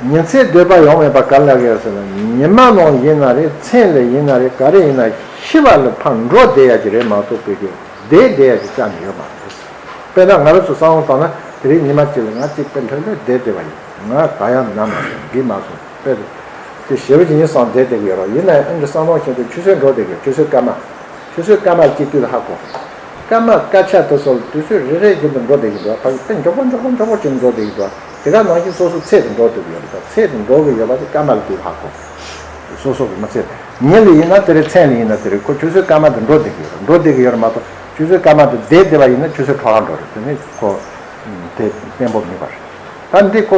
ཉི་ཚེ་འདོད་པ་ཡོངས་མེད་པ་ག་ལ་ག་ཟེར་ན། ཉི་མ་ནང་ཡིན་ན་རེད། མཚན་ལ་ཡིན་ན་རེད། ག་རེ་ཡིན་ན་ཤི་བ་ལ་ཕར་འགྲོ་བསྡད་ཡ་གི་རེད་མ་གཏོགས་པའི་གི་བསྡད་བསྡད་ཡ་གི་ཅང་ཡོད་མ་རེད། དཔེར་ན་ང་རང་ཚོ་བསམ་བློ་བཏང་ན་དེ་རིང་ཉི་མ་གཅིག་ལ་ང་གཅིག་དཔེ་ལྷོད་ལྷོད་བསྡད་བསྡད་པ་ཡིན། ང་ག་ཡང་ན་མ་སོང་འགྲིག་མ་སོང་དཔེ་དེ་ཞེ་པོ་ཅིག་ཡིན་བསམ་བསྡད་བསྡད་ཀྱི་ཡོད་རེད། ཡིན་ན་ཡང་ཨ་འདྲ་བསམ་བློ་བྱེད་དུས་ཆུ་ཚོད་འགྲོ་བསྡད་ཀྱི་ཡོད། ཆུ་ཚོད་སྐར་མ་ཆུ་ཚོད་སྐར་མ་གཅིག་དུས་ལ་ཧ་གོ། སྐར་མ་སྐར་ཆ་དེ་ཚོ་ལ་དུས་ཚོད་རེ་རེ་བཞིན་དུ་འགྲོ་བསྡད་ཀྱི་འདུག་ཕ་གི་དཔེ་མགྱོགས་པོ་མགྱོགས་པོ་མགྱོགས་པོ་ཅིག་འགྲོ་བསྡད་ཀྱི་འདུག་དེ་ག་ནང་བཞིན་སོ་སོ་ཚད་དུ་འགྲོ་བསྡད་ཀྱི་ཡོད་རེད། ད་ཚད་དུ་འགྲོ་གི་ཡོད་པ་དེ་སྐར་མ་ལ་དུས་ཧ་གོ། སོ་སོ་གི་མི་ཚེ་ཉིན་ལ་ཡིན་ན་དེ་རེད། མཚན་ལ་ཡིན་ན་དེ་རེད། ཁོ་ཆུ་ཚོད་སྐར་མ་དེ་འགྲོ་བསྡད་ཀྱི་ཡོད་རེད། འགྲོ་བསྡད་ཀྱི་ཡོད་རེད་མ་གཏོགས་ཆུ་ཚོད་སྐར་མ་དེ་བསྡད་བསྡད་པ་ཡིན་ན་ཆུ་ཚོད་འཕྲོ་བརླག་འགྲོ་རེད། དེ་ནི་ཁོ་དེ་བརྟན་པོ་མིན་པ་རེད། ད་འདི་ཁོ་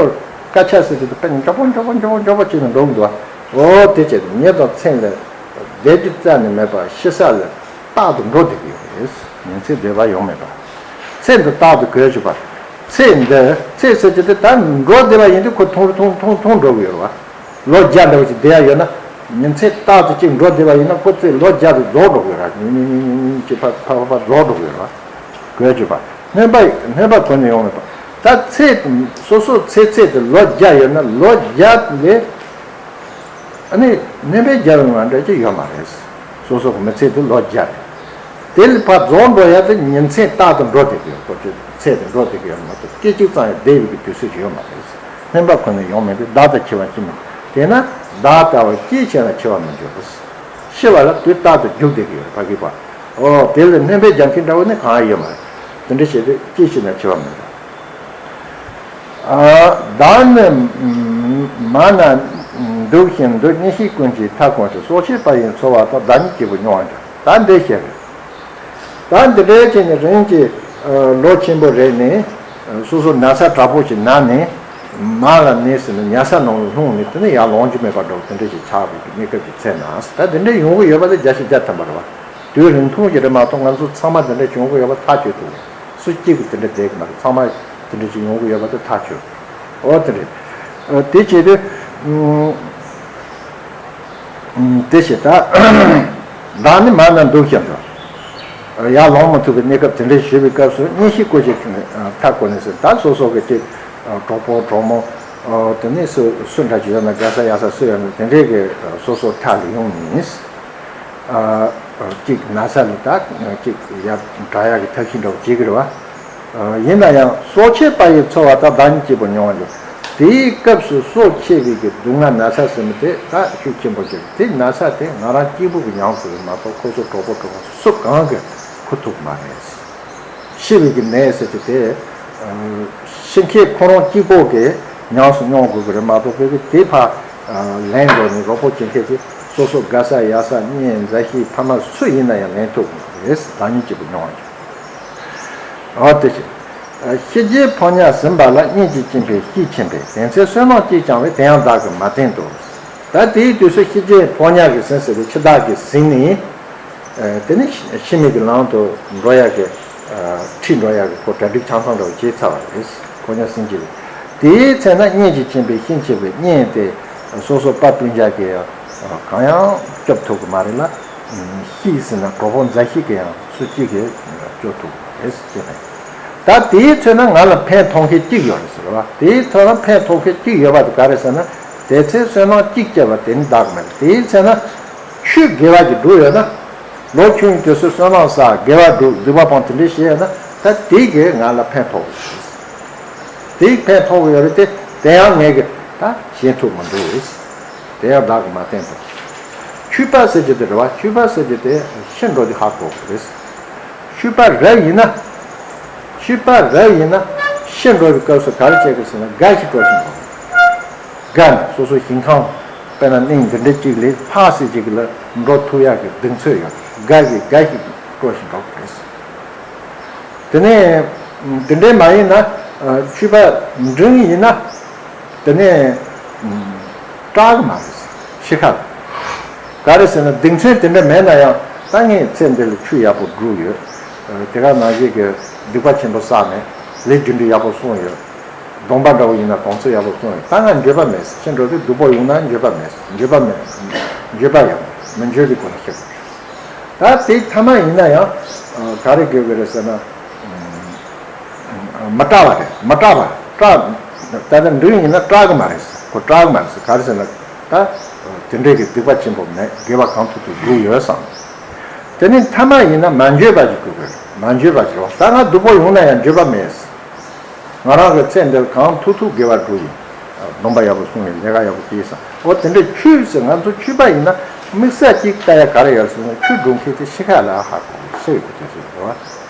སྐར་ཆ་ཟེར་དུས་དཔེ་མགྱོགས་པོ་མགྱོགས་པོ་མགྱོགས་པོ་མགྱོགས་པོ་བྱས་ནས་འགྲོ་གི་འདུག་ཨ། འོ་དེ་བྱས་ཏེ་ཉིན་དང་མཚན་ལ་ བསྡད་རྒྱུ་རྩ་ནས་མེད་པར་ཤི་ས་ལ་རྟག་ཏུ་འགྲོ་བསྡད་ཀྱི་ཡོད་རེད། ཉིན་མཚན་སྡོད་པ་ཡོང་མེད་པ། ཚེ་འདི་རྟག་ཏུ་གོད་ཆོད་པ། ཚེ་འདི་ཚེ་ཟེར་གྱི་དེ་ད་འགྲོ་བསྡད་པ་ཡིན་དུས་ཁོ་ཐུང་ཐུང་ཐུང་ཐུང་འགྲོ་གི་ཡོད་རེད་བ། ལོ་བརྒྱ་འདྲ་བོ་ཞིག་བསྡད་ཡ་ཡོད་ན། ཉིན་མཚན་རྟག་ཏུ་གཅིག་འགྲོ་བསྡད་པ་ཡིན་ན་ཁོ་ཚེ་ལོ་བརྒྱ་དེ་རྫོགས་འགྲོ་གི་ཡོད་རེད། ཉིན་ཉིན་ཉིན་ཉིན་གཅིག་ཕར་ཕར་ཕར་རྫོགས་འགྲོ་གི་ཡོད་རེད་བ། གོད་ཆོད་པ། སྨོན་པ་སྨོན་པ་གོ་ནས་ཡོང་མེད་པ། ད་ཚེ་སོ་སོ་ཚེ་ཚད་དེ་ལོ་བརྒྱ་ཡོད་ན་ལོ་བརྒྱ་ལས། ཨ་ནི་སྨན་པའི་རྒྱལ་བའི་ང་འདྲ་ཅིག་ཡོད་མ་རེད། སོ་སོ་གི་མི་ཚེ་དེ་ལོ་བརྒྱ་རེད། དེ་ལས་ཕར་རྫོགས་འགྲོ་ཡ་དེ་ཉིན་མཚན་རྟག་ཏུ་འགྲོ་བསྡད་ཀྱི་ཡོད། ཁོ་ཚོའི་ཚེ་དེ་འགྲོ་བསྡད་ཀྱི་ཡོད་མ་གཏོགས་སྐད་ཅིག་ཙམ་ཡང་བསྡད་པའི་གི་དུས་ཚོད་ཅིག་ཡོད་མ་རེད། སྨན་པ་ཁོ་ནས་ཡོང་མེད་པས་བདག་དང་འཆི་བ་ཅི་མིན། དེས་ན་བདག་ལྟ་བུ་སྐྱེས་ཆེ་ན་འཆི་བ་མི་འགྱུར་རོ། ཤི་བ་ལ་དུས་རྟག་ཏུ་རྒྱུག་བསྡད་ཀྱི་ཡོད་རེད་ཕ་གི་པ། ཨོ་དེ་ལས་སྨན་པའི་རྒྱལ་མཚན་འདྲ་བོ་ནི་གང་ཡང་ཡོད་མ་རེད། དེ་འདྲ་བྱས་ཏེ་སྐྱེས་ཆེ་ན་འཆི་བ་མི་འགྱུར། བདག་ནི་མ་ན་འདུག་བཞིན་དུ། གཉེན་བཤེས་ཀུན་གྱིས་མཐའ་བསྐོར་ཞིང་། སྲོག་ཆད་པ་ཡིས་འཚོ་བ་དག། བདག་ཉིད་སྐྱིད་པོ་མྱོང་བར་འགྱུར། ད་འདི་ཞེས་རེད། ད་འདི་འདྲའི་ཆེད་ནས་རིང་གི་ལོ་ཆེན་པོ་རེད་ནས་སོ་སོ་ན་ཚ་དྲག་པོ་ཞིག་ན་ནས་མར་ལ་ནས་ཟིན་ནས་ཉལ་ས་ནང་ལ་ལྷུང་ནས་དེ་ནས་ཡར་ལོང་རྒྱུ་མེད་པ་འདྲ་བོ་དེ་འདྲ་ཞིག་ཆགས་པའི་གནས་སྐབས་ཀྱི་ཚེ་ན་ད་འདི་འདྲ་ཡོང་གི་ཡོད་པ་དེ་བརྒྱ་ཆ་བརྒྱ་ཐམ་པ་རེད་བ། དུས་རིང་ཐུང་ཞིག་རེད་མ་གཏོགས་ང་ཚོ་ཚང་མ་འདི་འདྲ་བྱུང་གི་ཡོད་པ་ཐག་ཆོད་འདུག་སུ་གཅིག་གིས་འདི་འདྲ་བསྡད་ཀྱི་མ་རེད། ཚང་མ་འདི་འདྲ་ཞིག་ཡོང་གི་ཡོད་པ་དེ་ཐག་ཆོད། འོ་དེ་རེད། ཨ་དེ་བྱེད་དུས་ཨུམ་དེ་བྱེད་ད། བདག་ནི་མ་ན་འདུག་བཞིན་དུ། ཡར་ལོང་མི་ཐུབ་པའི་གནས་སྐབས་དེ་འདྲ་ཞུ་བའི་སྐབས་སུ་གཉེན་བཤེས་ཀུན་གྱིས་མཐའ་བསྐོར་ནས་ཟེར། ད་སོ་སོ་གི་གཅིག་གྲོགས་པོ་གྲོགས་མོ་དེ་ནས་སུ་སུ་འདྲ་ཅིག་ཡོད་ན་དགའ་ས་ཡག་ས་སུ་ཡོད་ན་དེ་འདྲའི་གི་སོ་སོ་མཐའ་ལ་ཡོང་ནས། ཨ་གཅིག་ན་ཚ་ལ་ད་གཅིག་ཡར་དྲག་ཡག་གི་ཐབས་ཤེས་འདྲ་བོ་བྱེད་ཀྱི་རེད་བ། ཨ་ཡིན་ན་ཡང་སྲོག་ཆད་པ་ཡིས་འཚོ་བ་དག། བདག་ཉིད་སྐྱིད་པོ་མྱོང་བར་འགྱུར། དེའི་སྐབས་སུ་སྲོག་ཆད་པའི་གི་སྡུག་བསྔལ་ན་ཚ་ཟེར་མི་དེ་ད་ཤུགས་ཆེན་པོ་ཅིག་རེད། དེ་ན་ཚ་དེ་ང་རང་གཅིག་པུ་གི་མྱངས་དགོས་རེད་མ་གཏོགས་ཁོ་ཚོ་གྲོགས་པོ་གྲོགས་མོ་སུ་གང་གིས་འཁུར་ཐུབ་ཀྱི་མ་རེད། ཤི་བའི་གི་ནད་ཟེར་གྱི་དེ། ཤི་མཁན་ཁོ་རང་གཅིག་པོ་གིས་ཉམས་སུ་མྱོང་དགོས་ཀྱི་རེད་མ་གཏོགས་བོད་ཀྱི་དེ་ཕར་ལེན་དགོས་ནས་རོགས་པ་བྱེད་མཁན་གྱི་སོ་སོ་དགའ་ས་ཡག་ས་གཉེན་མཛའ་བཤེས་ཕ་མ་སུ་ཡིན་ན་ཡང་ལེན་ཐུབ་ཀྱི་མ་རེད། བདག་ཉིད་སྐྱིད་པོ་མྱོང་བ་འགྱུར། འོ་དེ་བཞིན། ཤི་རྗེས་ཕོ་ཉ་ཟིན་པ་ལ། གཉེན་གྱིས་སྦྱིན་པའི་ཤས་ཆེན་པོས། དེང་ཚེ་བསོད་ནམས་གཅིག་བསྐྱངས་པས། དེ་ཡང་བདག་གིས་མ་བསྟེན་ཏོ། ད་དེའི་དུས་སུ་ཤི་རྗེས་ཕོ་ཉ་གིས་ཟིན་ཟེར་བའི་འཆི་བདག་གིས་ཟིན་ནས། དེ་ནི་ཤི་མི་གི་ལམ་དུ་འགྲོ་ཡག་གི་ཁྲིད་འགྲོ་ཡག་གི་ཁོ་གྲ་སྒྲིག་ཆ་ཚང་འདྲ་བོ་བྱས་ཚར་བ་རེད། ཕོ་ཉ་ཟིན་གྱི་རེད། དེའི་ཚེ་ན་གཉེན་གྱིས་སྦྱིན་པའི་ཤས་ཆེན་པོས། གཉེན་དེ་སོ་སོ་པ་སྤུན་ཆ་གིས་ཡང་གང་ཡང་སྐྱོབ་ཐུབ་ཀྱི་མ་རེད་ལ། ཤས་ཟེར་ན་གྲོགས་པོ་མཛའ་བཤེས་ཀྱིས་ཡང་སུ་གཅིག་གིས་སྐྱོབ་ཐུབ་ཀྱི་མ་རེད་ཅེས་ནས། ད་དེའི་ཚེ་ན་ང་ལ་ཕན་ཐོགས་མཁན་གཅིག་ཡོད་རེད་ཟེར་བ། དེའི་ཚེ་ན་ཕན་ཐོགས་མཁན་གཅིག་ཡོད་པ་དེ་ག་རེ་ཟེར་ན། དེ་ཚེ་བསོད་ནམས་གཅིག་བསྐྱངས་པ་དེ་ནི་བདག་མེད། དེའི་ཚེ་ན་ཆོས་དགེ་བ་ཅིག་བསྒྲུབས་ཡོད་ན། ལོ་ཆུང་དུས་སུ་བསོད་ནམས་བསགས། དགེ་བ་བསྒྲུབས། སྡིག་པ་སྤངས། དེ་འདྲ་བྱས་ཡོད་ན་ད་དེ་གིས་ང་ལ་ཕན་ཐོགས་ཡོད། དེ་ཕན་ཐོགས་ཡོད་རེད་དེ། དེ་ཡང་ངས་གི་ད་ཞེན་ཐུབ་མི་འདུག་དེ་ཡང་བདག་གིས་མ་བསྟེན་ཏོ། ཆོས་པ་ཟེར་གྱི་དེ་རེད་བ། ཆོས་པ་ཟེར་གྱི་དེ་ཤི་འགྲོ་དུས་ཧ་གོ་དགོས་རེད། ཆོས་པ་རབ་ཡིན་ན། ཆོས་པ་རབ་ཡིན་ན་ཤི་འགྲོ་བའི་སྐབས་སུ་ག་རེ་བྱེད་དགོས་ཟེར་ན་དགའ་ཞིང་སྤྲོ་ཞིང་འགྲོ། དགའ་ནས་སོ་སོའི་ཞིང་ཁམས་དཔེར་ན་གླིང་འདི་འདྲ་གཅིག་ལ་ཕག་ཟེར་གཅིག་ལ་འགྲོ་ཐུབ་ཡག་གི་གདེང་ཚོད་ཡོད། དགའ་ཞིང་དགའ་ཞིང་སྤྲོ་ཞིང་འགྲོ་དགོས་རེད། དེ་ནས་དེ་འདྲའི་མ་ཡིན་ན་ཆོས་པ་འབྲིང་ཡིན་ན་དེ་ནས་སྐྲག་གི་མ་རེད། ཤི་ཁ་ལ། ག་རེ་ཟེར་ན་གདེང་ཚོད་དེ་འདྲ་མེད་ན་ཡང་ད་ངས་ཚེ་འདི་ལ་ཆོས་ཡག་པོ་བསྒྲུབས་ཡོད། དེ་ག་ནང་བཞིན་གྱི་སྡིག་པ་ཆེན་པོ་བསགས་ནས་ལས་རྒྱུ་འབྲས་ཡག་པོ་སོང་ཡོད། སྡོམ་པ་འདྲ་བོ་ཡིན་ན་གོང་ཚད་ཡག་པོ་སོང་ཡོད། ད་ང་འགྱོད་པ་མེད། ཤི་འགྲོ་དུས་སྡུག་པོ་ཡོང་ན་འགྱོད་པ་མེད། འགྱོད་པ་མེད། འགྱོད་པ་ཡོང་མི་འགྱོད་པའི་སྒོ་ནས་ཤི་དགོས། ད་དེ་ཐ་མ་ཡིན་ན་ཡང་ག་རེ་དགོས་ཀྱི་རེད་ཟེར་ན། མི་སྐྲག་པ་རེད། མི་སྐྲག་པ། སྐྲག་ད་ལྟ་འབྲིང་ཡིན་ན་སྐྲག་གི་མ་རེད། ཁོ་སྐྲག་གི་མ་རེད། ག་རེ་ཟེར་ན་ད་དེ་འདྲའི་གི་སྡིག་པ་ཆེན་པོ་མེད། དགེ་བ་གང་ཐུབ་ཐུབ་བསྒྲུབས་ཡོད་བསམ། དེ་ནས་ཐ་མ་ཡིན་ན་མ་འགྱོད་པ་ཞིག་དགོས་དགོས། མ་འགྱོད་པ་ཞིག་རེད་བ། ད་ང་སྡུག་པོ་ཡོང་ན་ཡང་འགྱོད་པ་མེད། ང་རང་གི་ཚེ་འདིར་གང་ཐུབ་ཐུབ་དགེ་བ་བསྒྲུབས་ཡིན། སྡོམ་པ་ཡག་པོ་སྲུང་ཡིན། ལས་ཀ་ཡག་པོ་བྱས་བསམ། འོ་དེ་འདྲའི་ཆོས་ཟེར་ང་ཚོ་ཆོས་པ་ཡིན་ན་དམིགས་བསལ་གཅིག་ལྟ་ཡ་ག་རེ་ཡོད་ཟེར་ན་ཆོས་སྒྲུབ་མཁན་དེ་ཤི་ཁ་ལ་ཧ་གོ་ཤི་བའི་དུས་ཚོད་རེད་བ།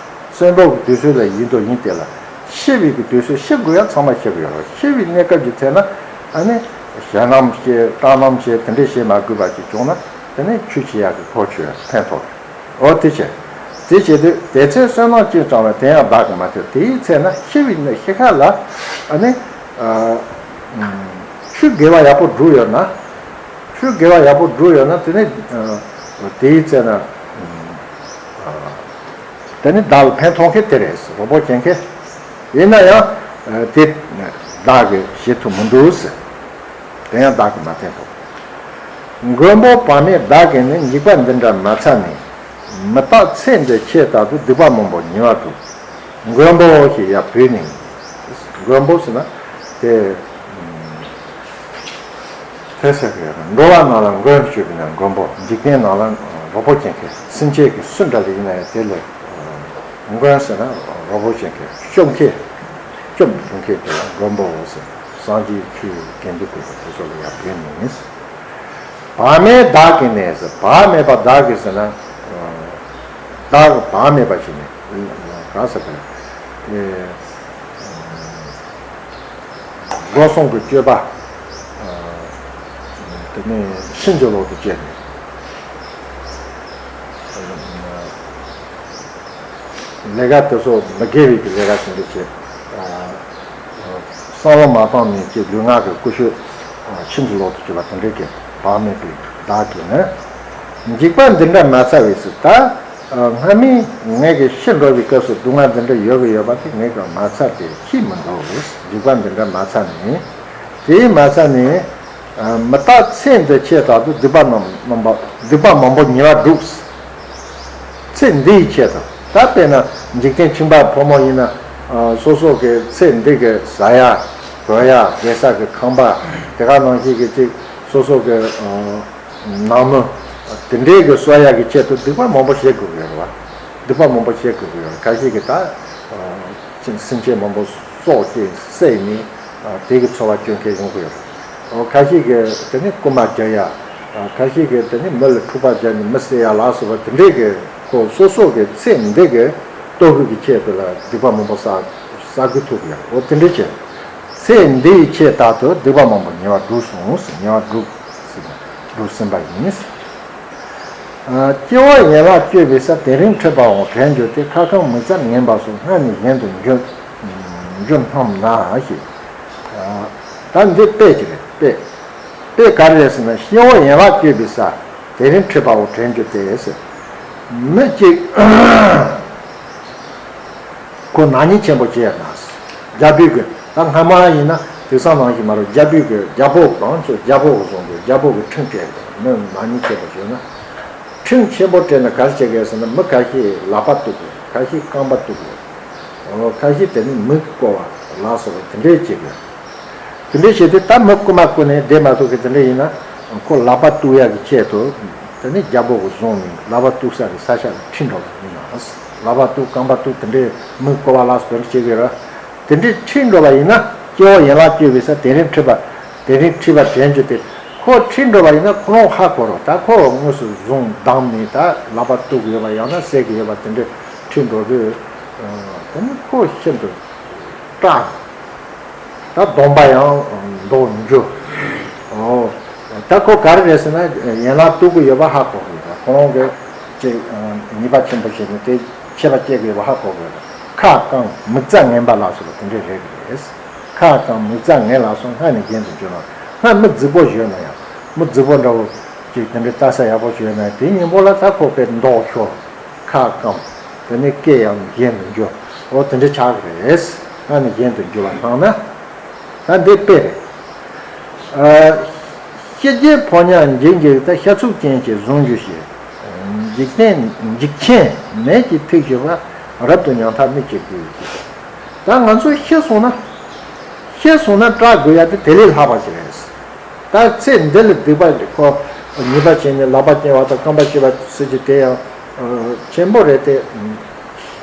གསོན་པོ་གི་དུས་ཚོད་ལ་ཡིན་དང་ཡིན་དེ་ལ། ཤི་བའི་གི་དུས་ཚོད་ཤི་དགོས་ཡ་ཚང་མ་ཤི་གི་ཡོད་རེད། ཤི་བའི་གནས་སྐབས་ཀྱི་ཚེ་ན་ཨ་ནི་ཞེད་སྣང་བྱེད་སྐྲག་སྣང་བྱེད་དེ་འདྲས་བྱེད་མ་དགོས་པ་ཅིག་བྱུང་ན་དེ་ནི་ཆོས་བྱེད་ཡག་གི་གོ་ཆོད་ཕན་ཐོགས་རེད། འོ་དེ་བྱས། དེ་བྱེད་དུས་དེ་ཚེ་བསོད་ནམས་ཅི་བསྐྱངས་པ་དེ་ཡང་བདག་གིས་མ་ཐོས། དེའི་ཚེ་ན་ཤི་བའི་གནས་ཤི་ཁ་ལ་ཨ་ནི་ཆོས་དགེ་བ་ཡག་པོ་བསྒྲུབས་ཡོད་ན། ཆོས་དགེ་བ་ཡག་པོ་བསྒྲུབས་ཡོད་ན་དེ་ནི་ དེའི་ཚེ་ན། ཨ། དེ་ནི་བདག་ལ་ཕན་ཐོགས་མཁན་དེ་རེད། རོགས་པ་བྱེད་མཁན། ཡིན་ན་ཡང་། ཨ། དེ་བདག་གིས་བྱེད་ཐུབ་མི་འདུག་ཟེར། དེ་ཡང་བདག་གིས་མ་བསྟེན་ཐུབ། མགོན་པོ་བག་མེད་བདག་གིས་ནི། འཇིགས་པ་འདི་འདྲ་མ་ཚད་ནས། མི་རྟག་ཚེ་འདི་ཆེས་དག་ཏུ། སྡིག་པ་མང་པོ་ཉེས་པ་དྲུག། མགོན་པོ་ཞེས་ཡང་བོས་ནས། མགོན་པོ་ཟེར་ན་དེ། ཐལ་ཟེར་གི་ཡོད་རེད། འགྲོ་བ་རྣམས་ལ་མགོན་དུ་གྱུར་པའི་ནང་མགོན་པོ། འཇིག་རྟེན་རྣམས་ལ་རོགས་པ་བྱེད་མཁན། སེམས་ཅན་གྱི་སུ་འདྲ་ལ་ཡིན་ན་ཡང་དེ་ལ་མགོན་ཟེར་ན་རོགས་པ་བྱེད་མཁན། སྐྱོབ་མཁན། སྐྱོབ་ཐུབ་མཁན་དེ་ལ་མགོན་པོ་ཟེར། སངས་རྒྱས་ཆོས་དགེ་འདུན་དགོན་པ་དེ་ཚོ་ལ་ཡང་བོས་ནས། བག་མེད་བདག་གིས་ནི་ཟེར། བག་མེད་པ་བདག་གིས་ཟེར་ན། བདག་བག་མེད་པ་ཞིག་ནི། གང་ཟེར་དགོས་རེད། སྒོ་གསུམ་གྱི་སྤྱོད་པ། ཨ། དེ་ནས་ཕྱིན་ཅི་ལོག་ཏུ་སྤྱད་ནས། ལས་ཀ་དེ་ཚོ་མི་དགེ་བའི་གི་ལས་ཀ་དེ་འདྲ་བྱེད། ཨ། བསམ་བློ་མ་བཏང་ནས་ཀྱི་ལུས་ངག་གི་ཀུ་ཤུ། ཨ། ཕྱིན་ཅི་ལོག་ཏུ་སྤྱོད་པ་དེ་འདྲའི་གི་བག་མེད་པའི་བདག་གིས་ནི། འཇིགས་པ་འདི་འདྲ་མ་ཚར་བས་ཟེར། ད། ཨ། སྔ་མའི་ངེད་ཀྱི་ཤི་འགྲོ་བའི་སྐབས་སུ་སྡུག་བསྔལ་འདི་འདྲ་ཡོད་གི་ཡོད་པ་དེ་ངེད་ཀྱིས་མ་ཚར་ཏེ་ཤི་མི་འདུག་འཇིགས་པ་འདི་འདྲ་མ་ཚར་ནས། དེས་མ་ཚར་ནས། ཨ། མི་རྟག་ཚེ་འདི་ཆེས་དག་ཏུ། སྡིག་པ་རྣམས་རྣམ་པ། སྡིག་པ་མང་པོ་ཉེས་པ་དྲུག་ཚེ་འདིའི་ཆེད་དུ། ད་དཔེར་ན་འཇིག་རྟེན་ཁྱིམ་པ་ཕོ་མོ་ཡིན་ན། ཨ། སོ་སོ་གི་ཚེ་འདི་གི་ཟ་ཡ། གོན་ཡ། བསྡད་ས་གི་ཁང་པ། དེ་ག་ནང་བཞིན་གི་ཅིག་སོ་སོ་གི། ཨ། ནང་མི་དེ་འདྲའི་གི་གསོ་ཡག་གི་ཆེད་དུ་སྡིག་པ་མང་པོ་བྱེད་དགོས་ཀྱི་ཡོད་རེད་བ། སྡིག་པ་མང་པོ་བྱེད་དགོས་ཀྱི་ཡོད་རེད། ཁ་ཤས་ཀྱིས་ད། ཨ། སེམས་ཅན་མང་པོ་སྲོག་བཅད་བསད་ནས། ཨ། དེ་གི་འཚོ་བ་སྐྱོང་མཁན་ཡོང་གི་ཡོད་རེད། ཨོ། ཁ་ཤས་ཀྱིས་དེ་ནི་རྐུན་མ་རྒྱག་ཡ། ཨ། ཁ་ཤས་ཀྱིས་དེ་ནི་མི་ལ་འཁྲུག་པ་རྒྱག་ནས་མི་བསད་ཡ་ལ་སོགས་པ་དེ་འདྲའི་གི་ཁོ་སོ་སོ་གི་ཚེ་འདི་གི་ལྟོ་གོས་ཀྱི་ཆེད་དུ་ལ་སྡིག་པ་མང་པོ་བསགས་བསགས་དགོས་ཐུག་ཡ། ཨོ། དེ་འདྲ་བྱས། ཚེ་འདིའི་ཆེད་དག་ཏུ། སྡིག་པ་མང་པོ་ཉེས་པ་དྲུག་གསུངས། ཉེས་པ་དྲུག་ཟེར་ན་དྲུག་ཟིན་པ་ཡིན། ཨ། སྐྱེ་བོ་ཡན་ལག་བཅོས་པའི་ས། དེ་རིང་ཁྲིད་པའང་བྲན་གྱུར་ཏེ། ཁ་སྐམ་མིག་རྩ་ངན་པ་སོགས། སྔར་ནས་གཞན་དུ་འགྱུར་འགྱུར་སྙམ་ན་ཞེས། ཨ། ད་འདི་དཔེ་ཅིག་རེད། དཔེ། དཔེ་ག་རེ་རེད་ཟེར་ན། སྐྱེ་བོ་ཡན་ལག་བཅོས་པའི་ས། དེ་རིང་ཁྲིད་པའང་བྲན་གྱུར་ཏེ་ཟེར། མི་གཅིག་ཁོ་ནག་ཉེས་ཆེན་པོ་བྱས་ན། རྒྱལ་པོའི་གི། ད་སྔ་མ་ཡིན་ན་དེང་སང་ནང་བཞིན་མ་རེད། རྒྱལ་པོའི་གི། རྒྱལ་པོ་གང་ཚོ་རྒྱལ་པོ་གི་བཟུང་གི། རྒྱལ་པོ་གི་ཁྲིམས་སྤྲད་གི། མི་ནག་ཉེས་ཆེན་པོ་བྱས་ན། ཁྲིམས་ཆེན་པོ་སྤྲད་ན་ག་རེ་བྱེད་དགོས་ཟེར་ན། མི་ཁ་ཤས་ལག་པ་གཏུབ་དགོས། ཁ་ཤས་རྐང་པ་གཏུབ་དགོས། ཨོ། ཁ་ཤས་དེ་ནི་མི་བརྐོ་བ་ལ་སོགས་པ་དེ་འདྲའི་བྱེད་དགོས། དེ་འདྲའི་བྱས་ཏེ་ད་མི་རྐུན་མ་རྐུ་ནས་བསྡད་མ་ཐུབ་མཁན་དེ་འདྲ་ཡིན་ན། ཁོ་ལག་པ་གཏུབ་ཡག་གི་ཆེད་དུ། དེ་ནི་རྒྱལ་པོ་གིས་བཟུང་ནས་ལག་པ་གཏུབ་ས་གི་ས་ཆ་ལ་ཁྲིད་འགྲོ་བ་ཡིན་ན། ལག་པ་གཏུབ། རྐང་པ་གཏུབ། དེ་འདྲའི་མི་བརྐོ་བ་ལ་སོགས་པ་དེ་འདྲ་བྱེད་དགོས་ར། དེ་འདྲའི་ཁྲིད་འགྲོ་བ་ཡིན་ན། སྐྱེ་བོ་ཡན་ལག་བཅོས་པའི་ས། དེ་རིང་ཁྲིད་པ། དེ་རིང་ཁྲིད་པ་བྲན་གྱུར་ཏེ། ཁོ་ཁྲིད་འགྲོ་བ་ཡིན་ན་ཁོ་རང་ཧ་གོ་རོགས། ད་ཁོ་དངོས་སུ་བཟུང་བསྡམས་ནས་ད་ལག་པ་གཏུབ་ཀྱི་ཡོད་པ། ཡང་ན་བསད་ཀྱི་ཡོད་པ། དེ་འདྲའི་ཁྲིད་འགྲོ་དུས། དེ་ནི་ཁོ་ཤིན་ཏུ་སྐྲག་ད་སྡོམ་པ་ཡང་འདོགས་འགྱོ། ཨོ། ད་ཁོ་ག་རེ་རེད་ཟེར་ན། ཡན་ལག་གཏུབ་ཀྱི་ཡོད་པ་ཧ་གོ་གི་ཡོད་པ། ཁོ་རང་གིས་ཅིག་ཉེས་པ་ཆེན་པོ་བྱས་ནས་དེ་ཆད་པ་བཅད་ཀྱི་ཡོད་པ་ཧ་གོ་གི་ཡོད་པ། ཁ་སྐམ་མིག་རྩ་ངན་པ་ལ་སོགས་པ་དེ་འདྲས་རེད་གི་རེད། ཁ་སྐམ་མིག་རྩ་ངན་ལ་སོགས། སྔར་ནས་གཞན་དུ་འགྱུར་ན། སྔར་མི་རྫིག་པོ་ཞིག་ཡོད་ན་ཡང་། མི་རྫིག་པོ་འདྲ་བོ་ཅིག་དེ་འདྲའི་ལྟ་ས་ཡག་པོ་ཞིག་ཡོད་ན་ཡང་། དེའི་མཉམ་པོ་ལ་ད་ཁོ་དཔེ་འདོགས་ཤོར། ཁ་སྐམ། དེ་ནས་སྐད་ཡང་གཞན་དུ་འགྱུར། འོ་དེ་འདྲ་ཆགས་ཀྱི་རེད། སྔར་ནས་གཞན་དུ་འགྱུར་བ་སྣང་ན། ད་འདི་དཔེ་རེད། ཨ། ཤི་རྗེས་ཕོ་ཉ་འཇིགས་འཇིགས། ད་ཤ་ཚུགས་ཅན་གྱིས་བཟུང་གྱུར་ཞེས། འཇིག་རྟེན་འཇིགས་ཆེན་ནད་ཀྱིས་ཐེག་གྱུར་པ། རབ་ཏུ་ཉམ་ཐག་མི་བྱེད་ཀྱི། ད་ང་ཚོ་ཤི་སོང་ན། ཤི་སོང་ན་སྐྲག་དགོས་ཡ་དེ་དེ་ལས་ལྷག་པ་ཞིག་རེད། ད་ཚེ་འདི་ལ་སྡིག་པ་ཁོ་ཉེས་པ་བྱས་ནས་ལག་པ་བརྐྱང་བ་དང་རྐང་པ་བཤུས་པ་ཟེར་གྱི་དེ་ཡང་ཆེན་པོ་རེད་དེ།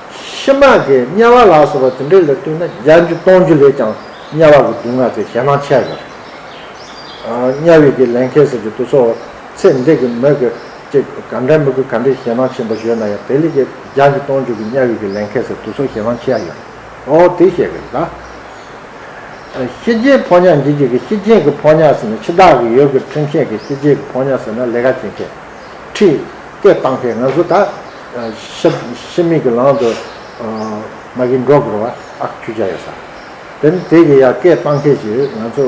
ཕྱི་མ་གི་དམྱལ་བ་ལ་སོགས་པ་དེ་འདྲའི་ལ་ལྟོས་ན་བརྒྱ་འགྱུར་སྟོང་འགྱུར་ལས་ཀྱང་དམྱལ་བ་གི་སྡུག་བསྔལ་དེ་ཞེད་སྣང་ཆེ་བ་ཡོད་རེད། དམྱལ་བའི་གི་ལས་མཁན་ཟེར་གྱི་དེ་ཚོ་ཚེ་འདི་གི་མི་གི་ཅིག་ག་འདྲ་མི་གི་ག་འདྲའི་ཞེད་སྣང་ཆེན་པོ་ཞིག་ཡོད་ན་ཡང་། དེ་ལས་ཀྱི་བརྒྱ་འགྱུར་སྟོང་འགྱུར་གི་དམྱལ་བའི་གི་ལས་མཁན་ཟེར་དེ་ཚོ་ཞེད་སྣང་ཆེ་བ་ཡོད་རེད། ཨོ་དེ་བཤད་གི་རེད་ད། ཤི་རྗེས་ཕོ་ཉ་འཇིགས་འཇིགས་ཀྱི། ཤི་རྗེས་ཀྱི་ཕོ་ཉ་ཟེར་ན་འཆི་བདག་གི་ཡུལ་གྱི་ཁྲིམས་བཤད་ཀྱི། ཤི་རྗེས་ཀྱི་ཕོ་ཉ་ཟེར་ན་ལས་ཀ་བྱེད་མཁན། ཁྲིད་སྐད་བཏང་མཁན། ང་ཚོ་ད་ཤི་ཤི་མིག་གི་ལམ་དུ་མ་གི་འགྲོ་དགོས་པ་ཨ་ཁུ་ཆ་ཡོད་ས། དེ་ནི་དེ་གི་ཡ་སྐད་བཏང་མཁན་ཞིག་ང་ཚོ་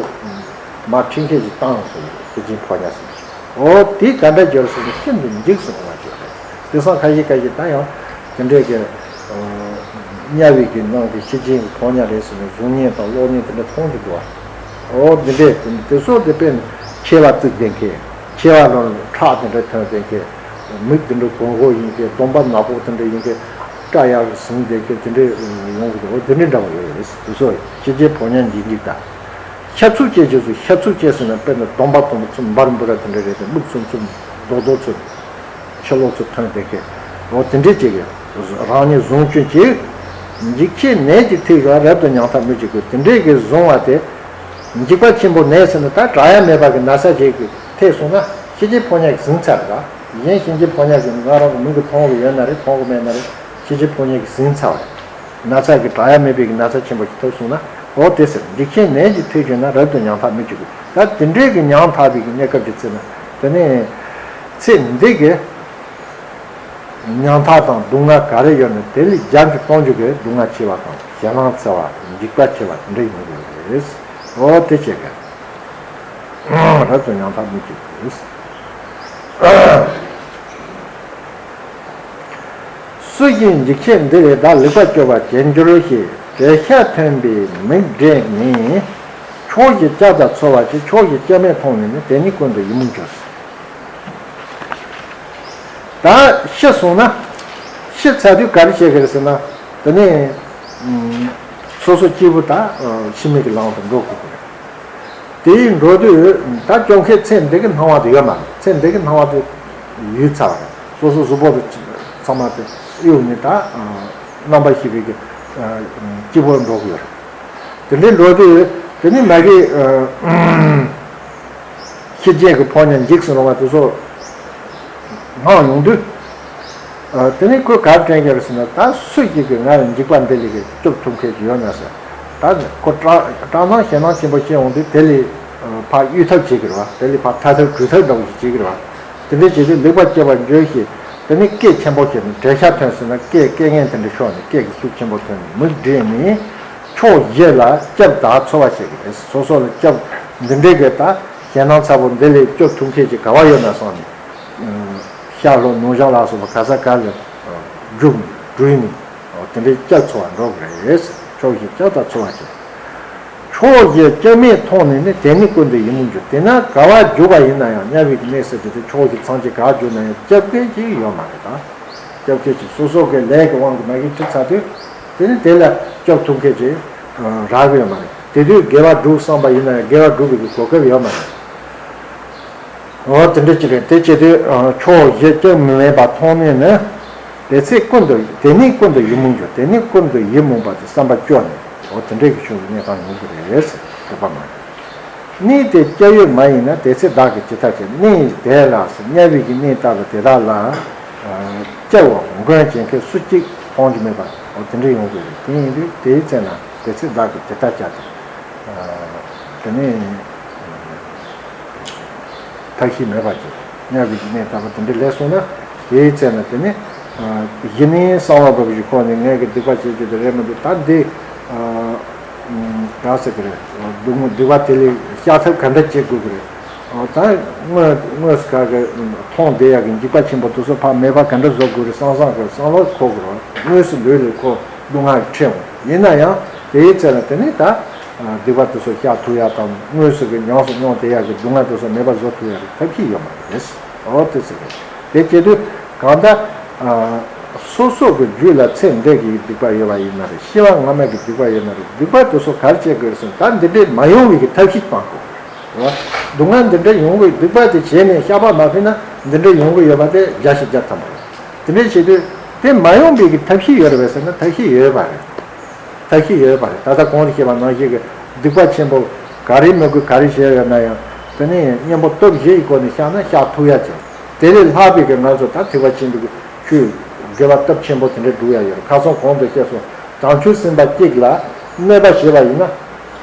མ་ཁྲིད་མཁན་ཞིག་བཏང་སོང་། ཤི་རྗེས་ཕོ་ཉ་ཟེར། འོ་དེ་ག་འདྲ་བྱས་ཟེར་ན་ཤིན་ཏུ་འཇིགས་སུ་རུང་བ་ཅིག་རེད། དེང་སང་ཁ་ཤས་ཁ་ཤས་ད་ཡང་དེ་འདྲའི་གི་དམྱལ་བའི་གི་ནང་གི་ཤི་རྐྱེན་གི་ཕོ་ཉ་རེད་ཟེར་ནས་གཟུགས་བརྙན་དང་གློག་བརྙན་དེ་འདྲ་མཐོང་གི་འདུག་བ། འོ་དེ་འདྲས་དེ་ཚོ་དེ་དཔེར་ན་མཆེ་བ་གཙིགས་བསྡད་མཁན། མཆེ་བ་ལ་ཁྲག་དེ་འདྲ་ཐོན་བསྡད་མཁན། མིག་དེ་འདྲ་གོང་གོ་ཡིན་མཁན། གདོང་པ་ནག་པོ་དེ་འདྲ་ཡིན་མཁན། སྐྲ་ཡར་ཟིང་བསྡད་མཁན་དེ་འདྲ་ཡོང་གི་འདུག་འོ་དེ་འདྲ་འདྲ་བ་ཡོད་རེད། དེ་ཚོ་ཤི་རྐྱེན་ཕོ་ཉ་འཇིགས་འཇིགས་དང་། ཤ་ཚུགས་ཅན་བཅས་སུ། ཤ་ཚུགས་ཅན་ཟེར་ན་དཔེར་ན་གདོང་པ་དུམ་བུ་གསུམ་འབར་འབུར་ར་དེ་འདྲ་རེད་དེ། མིག་གསུམ་གསུམ་རྡོག་རྡོག་ཚོ་ཕྱི་ལོགས་ཚོ་ཐོན་བསྡད་མཁན། འོ་དེ་འདྲས་ཅིག་གི་རང་ཉིད་བཟུང་སྐྱོན་གྱིས། འཇིགས་ཆེན་ནད་ཀྱིས་ཐེབས་ཀྱང་། རབ་ཏུ་ཉམ་ཐག་མི་བྱེད་ཀུན། དེ་འདྲས་ཀྱི་བཟུང་བ་དེ། འཇིགས་པ་ཆེན་པོ་ནད་ཟེར་ན་ད་དྲག་ཡ་མེད་པ་གི་ན་ཚ་ཞིག་གི་ཐེབས་སོང་ན་ཤི་རྐྱེན་ཕོ་ཉ་གིས་ཟིན་ཚར་རེད་ད། གཞན་ཤི་རྐྱེན་ཕོ་ཉ་གིས་ང་རང་གི་མིག་གིས་མཐོང་གི་ཡོད་ན་རེད། མཐོང་གི་མེད་ན་རེད། ཤི་རྐྱེན་ཕོ་ཉ་གིས་ཟིན་ཚར་བ་རེད། ན་ཚ་གི་དྲག་ཡ་མེད་པའི་གི་ན་ཚ་ཆེན་པོ་ཞིག་ཐེབས་སོང་ན། འོ་དེ་ཟེར། འཇིགས་ཆེན་ནད་ཀྱིས་ཐེབས་བྱུང་ན། རབ་ཏུ་ཉམ་ཐག་མི་བྱེད་ཀུན། ད་དེ་འདྲའི་གི་ཉམ་ཐག་པའི་གི་གནས་སྐབས་ཀྱི་ཚེ་ན་དེ་ནས་ཚེ་འདི་གི་ཉམ་ཐག་དང་སྡུག་བསྔལ་ག་རེ་ཡོད་ན་དེ་ལས་བརྒྱ་འགྱུར་སྟོང་འགྱུར་གྱི་སྡུག་བསྔལ་ཆེ་བ་དང་ཞེད་སྣང་ཚ་བ། འཇིགས་པ་ཆེ་བ་དེ་འདྲ་ཡོང་གི་ཡོད་རེད། འོ་དེ་བྱས་ཀ་རབ་ཏུ་ཉམ་ཐག་མི་བྱེད་ཀུན། སུ་ཞིག་འཇིགས་ཆེན་འདི་ལས་བདག། ལེགས་པར་སྐྱོབ་པར་བྱེད་འགྱུར་ཞེས། བྲེད་ཤ་ཐོན་པའི་མིག་བགྲད་ནས། ཕྱོགས་བཞིར་སྐྱབས་དང་འཚོལ་བར་བྱེད། ཕྱོགས་བཞིར་སྐྱབས་མེད་མཐོང་ནས་ནི། དེ་ནི་ཀུན་ཏུ་ཡིད་མུག་འགྱུར། ད་ཤི་སོང་ན། ཤི་ཚར་དུས་ག་རེ་བྱེད་ཀྱི་རེད་ཟེར་ན། དེ་ནས་སོ་སོ་སྐྱིད་པོ་དང་ཕྱི་མིག་གི་ལམ་དུ་འགྲོ་དགོས་ཀྱི་རེད། དེ་ཡིས་འགྲོ་དུས་ད་སྐྱོབ་མཁན་ཚེ་འདི་གི་སྣང་བ་དེ་ཡོད་མ་རེད། ཚེ་འདི་གི་སྣང་བ་དེ་ཡོད་ཚར་བ་རེད། སོ་སོ་གཟུགས་པོ་དེ་ཚང་མ་དེ་གཡུག་ནས་ད་རྣམ་པར་ཤེས་པའི་གི་སྐྱིད་པོ་འགྲོ་གི་ཡོད་རེད། དེ་འདྲའི་འགྲོ་དུས་དེ་ནི་མ་གི་ཤི་རྐྱེན་གི་ཕོ་ཉ་འཇིགས་སུ་རུང་བ་དེ་ཚོ་སྣང་ཡོང་དུས། ཨ། དེ་ནས་ཁོས་ག་རེ་དྲན་གྱི་རེད་ཟེར་ན། ད་སུ་ཞིག་གིས་ང་ལ་འཇིགས་པ་འདི་ལས་ཀྱི་སྐྱོབ་ཐུབ་མཁན་ཅིག་ཡོད་ན་ཟེར། ད་ཁོ་སྐྲག་སྐྲག་སྣང་ཞེད་སྣང་ཆེན་པོ་སྐྱེ་འོང་དུས་དེ་ལས་ཕར་གཡོལ་ཐབས་བྱེད་ཀྱི་རེད་བ། དེ་ལས་ཕར་ཐར་ཐབས་བྲོས་ཐབས་འདྲ་བོ་ཞིག་བྱེད་ཀྱི་རེད་བ། དེ་འདྲ་བྱེད་དུས་ལེགས་པར་སྐྱོབ་པར་འགྱུར་ཞེས། དེ་ནས་སྐད་ཆེན་པོ་བྱས་ནས། བྲེད་ཤ་ཐོན་ཟེར་ན་སྐད་སྐད་ངན་དེ་འདྲ་ཤོར་ནས། སྐད་ཀྱི་ཤུགས་ཆེན་པོ་ཐོན་ནས་མིག་བགྲད་ནས་ཕྱོགས་བཞི་ལ་སྐྱབས་དང་འཚོལ་བར་བྱེད་ཀྱི་རེད། སོ་སོ་ལ་སྐྱབས་འདི་འདྲའི་གི་ད་ཞེད་སྣང་ཚ་པོ་འདི་ལས་སྐྱོབ་ཐུབ་མཁན་ཅིག་ག་བ་ཡོད་ན་བསམ་ནས། ཤར་ལྷོ་ནུབ་བྱང་ལ་སོགས་པ་ག་ས་ག་ལ་རྒྱུག་བྲོས་ནས་དེ་འདྲའི་སྐྱབས་འཚོལ་བར་འགྲོ་དགོས་རེད། ཕྱོགས་བཞིར་སྐྱབས་དང་འཚོལ་བར་བྱེད། ཕྱོགས་བཞིར་སྐྱབས་མེད་མཐོང་ནས་ནི། དེ་ནི་ཀུན་ཏུ་ཡིད་མུག་འགྱུར། དེ་ན་ག་བ་རྒྱུག་པ་ཡིན་ན་ཡང་། དམྱལ་བའི་གནས་ཟེར་དེ་དེ་ཕྱོགས་བཞི་ཚང་གཅིག་ག་བ་རྒྱུག་ན་ཡང་སྐྱབས་མཁན་ཅིག་ཡོད་མ་རེད་ད། སྐྱབས་མཁན་ཅིག་སོ་སོ་གི་ལས་ཀྱི་དབང་གིས་མ་གི་ཁྲིད་ཚར་དུས། དེ་ནི་དེ་ལ་སྐྱོབ་ཐུབ་མཁན་ཅིག་རག་གི་ཡོད་མ་རེད། དེ་དུས་དགེ་བ་སྒྲུབ་བསམ་པ་ཡིན་ན་ཡང་དགེ་བ་སྒྲུབ་པའི་གོ་སྐབས་ཡོད་མ་རེད། འོ་དེ་འདྲ་ཅིག་རེད། དེ་བྱེད་དུས་ཕྱོགས་བཞིར་སྐྱབས་མི་མེད་པ་མཐོང་ནས་ནི། དེ་ཚེ་ཀུན་ཏུ། དེ་ནི་ཀུན་ཏུ་ཡིད་མུག་འགྱུར། དེ་ནི་ཀུན་ཏུ་ཡིད་མུག་པ་དེ་བསམ་པ་སྐྱོ་ནས། འོ་དེ་འདྲའི་གི་ཕྱོགས་ཀྱི་གནས་སྟངས་ཡོང་གི་རེད། དོགས་པ་མ་རེད། གནས་དེར་སྐྱབས་ཡོད་མ་ཡིན་ན། དེ་ཚེ་བདག་གིས་ཇི་ལྟར་སྐྱབས། གནས་དེ་ལ་ཟེར། དམྱལ་བའི་གི་གནས་ལྟ་བུ་དེ་དག་ལ་སྐྱབས་འོ་མགོན་བྱེད་མཁན་སུ་གཅིག་མཐོང་རྒྱུ་མེད་པ། འོ་དེ་འདྲ་ཡོང་གི་རེད། དེ་ཡིན་དུས་དེའི་ཚེ་ན་དེ་ཚེ་བདག་གིས་ཇི་ལྟར་སྐྱབས་ཟེར། དེ་ནས་ཐབས་ཤེས་མེད་པ་ཅིག་དམྱལ་བའི་གནས་ལྟ་བུ་དེ་འདྲ་སླེབས་སོང་ན། དེའི་ཚེ་ན་དེ་ནི་གཞི་ནས་གསང་བ་འབབ་ཞིག་ཁོ་ནས་ངས་ཀྱི་སྡིག་པ་བྱེད་རྒྱུ་དེ་རེད་མི་འདུག་ད་འདི་ག་ཟེར་གི་རེད། སྡུག་བསྔལ་སྡིག་པ་དེ་ལས་བཤགས་ཐབས་ག་འདྲ་བྱེད་དགོས་ཀྱི་རེད། ད་དངོས་དངོས་སུ་ག་གི་མཐོང་བསྡད་ཡག་གི་འཇིགས་པ་ཆེན་པོ་དེ་ཚོ་ཕར་མེད་པ་ག་འདྲ་བཟོ་དགོས་རེད་བསམ་བསམ་གི་བསམ་བློ་འཁོར་གི་རེད། དངོས་སུ་ལུས་ལ་ཁོ་སྡུག་བསྔལ་འཕྲད་འོང་། ཡིན་ན་ཡང་དེའི་ཚེ་ལ་དེ་ནི་ད་སྡིག་པ་དེ་ཚོ་བཤགས་ཐུབ་ཡག་དང་། དངོས་སུ་གི་ཉམས་སུ་མྱོང་བསྡད་ཡག་གི་སྡུག་བསྔལ་དེ་ཚོ་མེད་པ་བཟོ་ཐུབ་ཡག་གི་ཐབས་ཤེས་ཡོད་མ་རེད། འོ་དེ་ཚོ་རེད། དེ་བྱེད་དུས་གང་ལྟར་སོ་སོ་གི་རྒྱུད་ལ་ཚེ་འདས་ཀྱི་སྡིག་པ་ཡོད་པ་ཡིན་ན་རེད། སྐྱེ་བ་སྔ་མ་གི་སྡིག་པ་ཡོད་ན་རེད། སྡིག་པ་དེ་ཚོ་ག་རེ་བྱེད་དགོས་རེད་ཟེར་ན། ད་འདི་འདྲའི་མ་ཡོང་བའི་གི་ཐབས་ཤེས་སྤང་དགོས་རེད། སྡུག་བསྔལ་འདི་འདྲ་ཡོང་གི། སྡིག་པ་དེ་བྱས་ནས་བཤགས་པ་མ་ཕུལ་ན་འདི་འདྲ་ཡོང་གི་ཡོད་པ་དེ་བརྒྱ་ཆ་བརྒྱ་ཐམ་པ་རེད། དེ་འདྲ་བྱེད་དུས་དེ་མ་ཡོང་བའི་གི་ཐབས་ཤེས་ཡོད་རེད་པས་ཟེར་ན། ཐབས་ཤེས་ཡོད་པ་རེད། ཐབས་ཤེས་ཡོད་པ་རེད། ད་ལྟ་གོང་དུ་བཤད་པ་ནང་བཞིན་གི་སྡིག་པ་ཆེན་པོ་ག་རེ་མི་དགོས་ག་རེ་བྱས་ཡོད་ན་ཡང་། དེ་ནས་གཉེན་པོ་སྟོབས་བཞི་ཡི་སྒོ་ནས་བཤགས་ན་བཤགས་ཐུབ་ཡ་ཅིག་དེ་ལས་ལྷག་པའི་གི་ང་ཚོ་ད་ཐེག་པ་ཆེན་པོའི་གི་ཆོས་དགེ་བ་སྟོབས་ཆེན་པོ་དེ་འདྲ་སྒྲུབ་ཡ་ཡོད་རེད། ཁ་སང་གོང་དུ་བཤད་སོང་། བྱང་ཆུབ་སེམས་དཔའ་གཅིག་ལ་གནོད་པ་བྱས་པ་ཡིན་ན།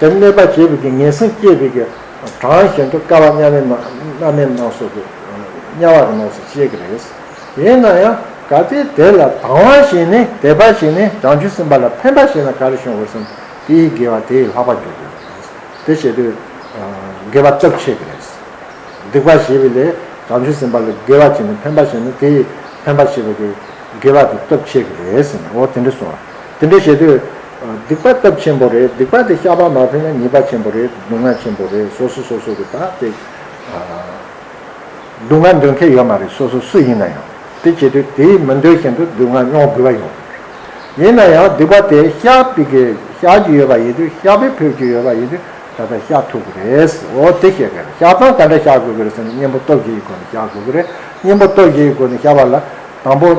དེ་གནོད་པ་བྱས་པའི་གི་ངན་སེམས་སྐྱེས་པའི་གི་གྲངས་བཞིན་དུ་བསྐལ་པ་མཉམ་མེད་རྣམ་མེད་རྣམ་སོགས་ཀྱི་དམྱལ་བ་གི་ནང་སོགས་སྐྱེ་གི་རེད། ཡིན་ན་ཡང་གལ་ཏེ་དེ་ལ་དང་བ་བྱས་ནས། དད་པ་བྱས་ནས། བྱང་ཆུབ་སེམས་དཔའ་ལ་ཕན་པ་བྱས་ན་ག་རེ་བྱུང་བར་སེམས། དེའི་དགེ་བ་དེས་ལྷག་པར་འགྱུར་དགོས། དེ་བྱེད་དུས་དགེ་བ་སྟོབས་ཆེ་གི་རེད། སྡིག་པ་བྱས་པའི་ལས་ བྱང་ཆུབ་སེམས་དཔའ་ལ་དགེ་བ་བྱས་ནས་ཕན་པ་བྱས་ན་དེ་ཕན་པ་བྱེད་པ་གི་དགེ་བ་དེ་སྟོབས་ཆེ་གི་རེད་ཟེར་ནས། འོ་དེ་འདྲ་གསུངས་པ། དེ་འདྲ་བྱེད་དུས་སྡིག་པ་སྟོབས་ཆེན་པོ་རེད། སྡིག་པ་དེ་བཤགས་པ་མ་ཕོད་ན་ཉེས་པ་ཆེན་པོ་རེད། སྡུག་བསྔལ་ཆེན་པོ་རེད། སོ་སོ་སོ་སོ་གི་ད་དེ་སྡུག་བསྔལ་འདོད་མཁན་ཡོད་མ་རེད། སོ་སོ་སུ་ཡིན་ན་ཡང་། དེ་བྱེད་དུས་དེའི་མི་འདོད་བཞིན་དུ་སྡུག་བསྔལ་མྱོང་དགོས་པ་ཡོང་གི་རེད། ཡིན་ན་ཡང་སྡིག་པ་དེ་བཤགས་པའི་གི་བཤགས་ཀྱི་ཡོད་པ་ཡིན་དུས། བཤགས་པའི་ཕོད་ཀྱི་ཡོད་པ་ཡིན་དུས་ད་ལྟ་བཤགས་ཐུབ་ཀྱི་རེད། འོ་དེ་བཤད་ཀྱི་རེད། བཤགས་སྟངས་ག་འདྲ་བཤགས་དགོས་ཀྱི་རེད་ཟེར་ན། གཉེན་པོ་སྟོབས་བཞིའི་སྒོ་ནས་བཤགས་དགོས་ཀྱི་རེད། གཉེན་པོ་སྟོབས་བཞིའི་སྒོ་ནས་བཤགས་པ་ལ་དང་པོ།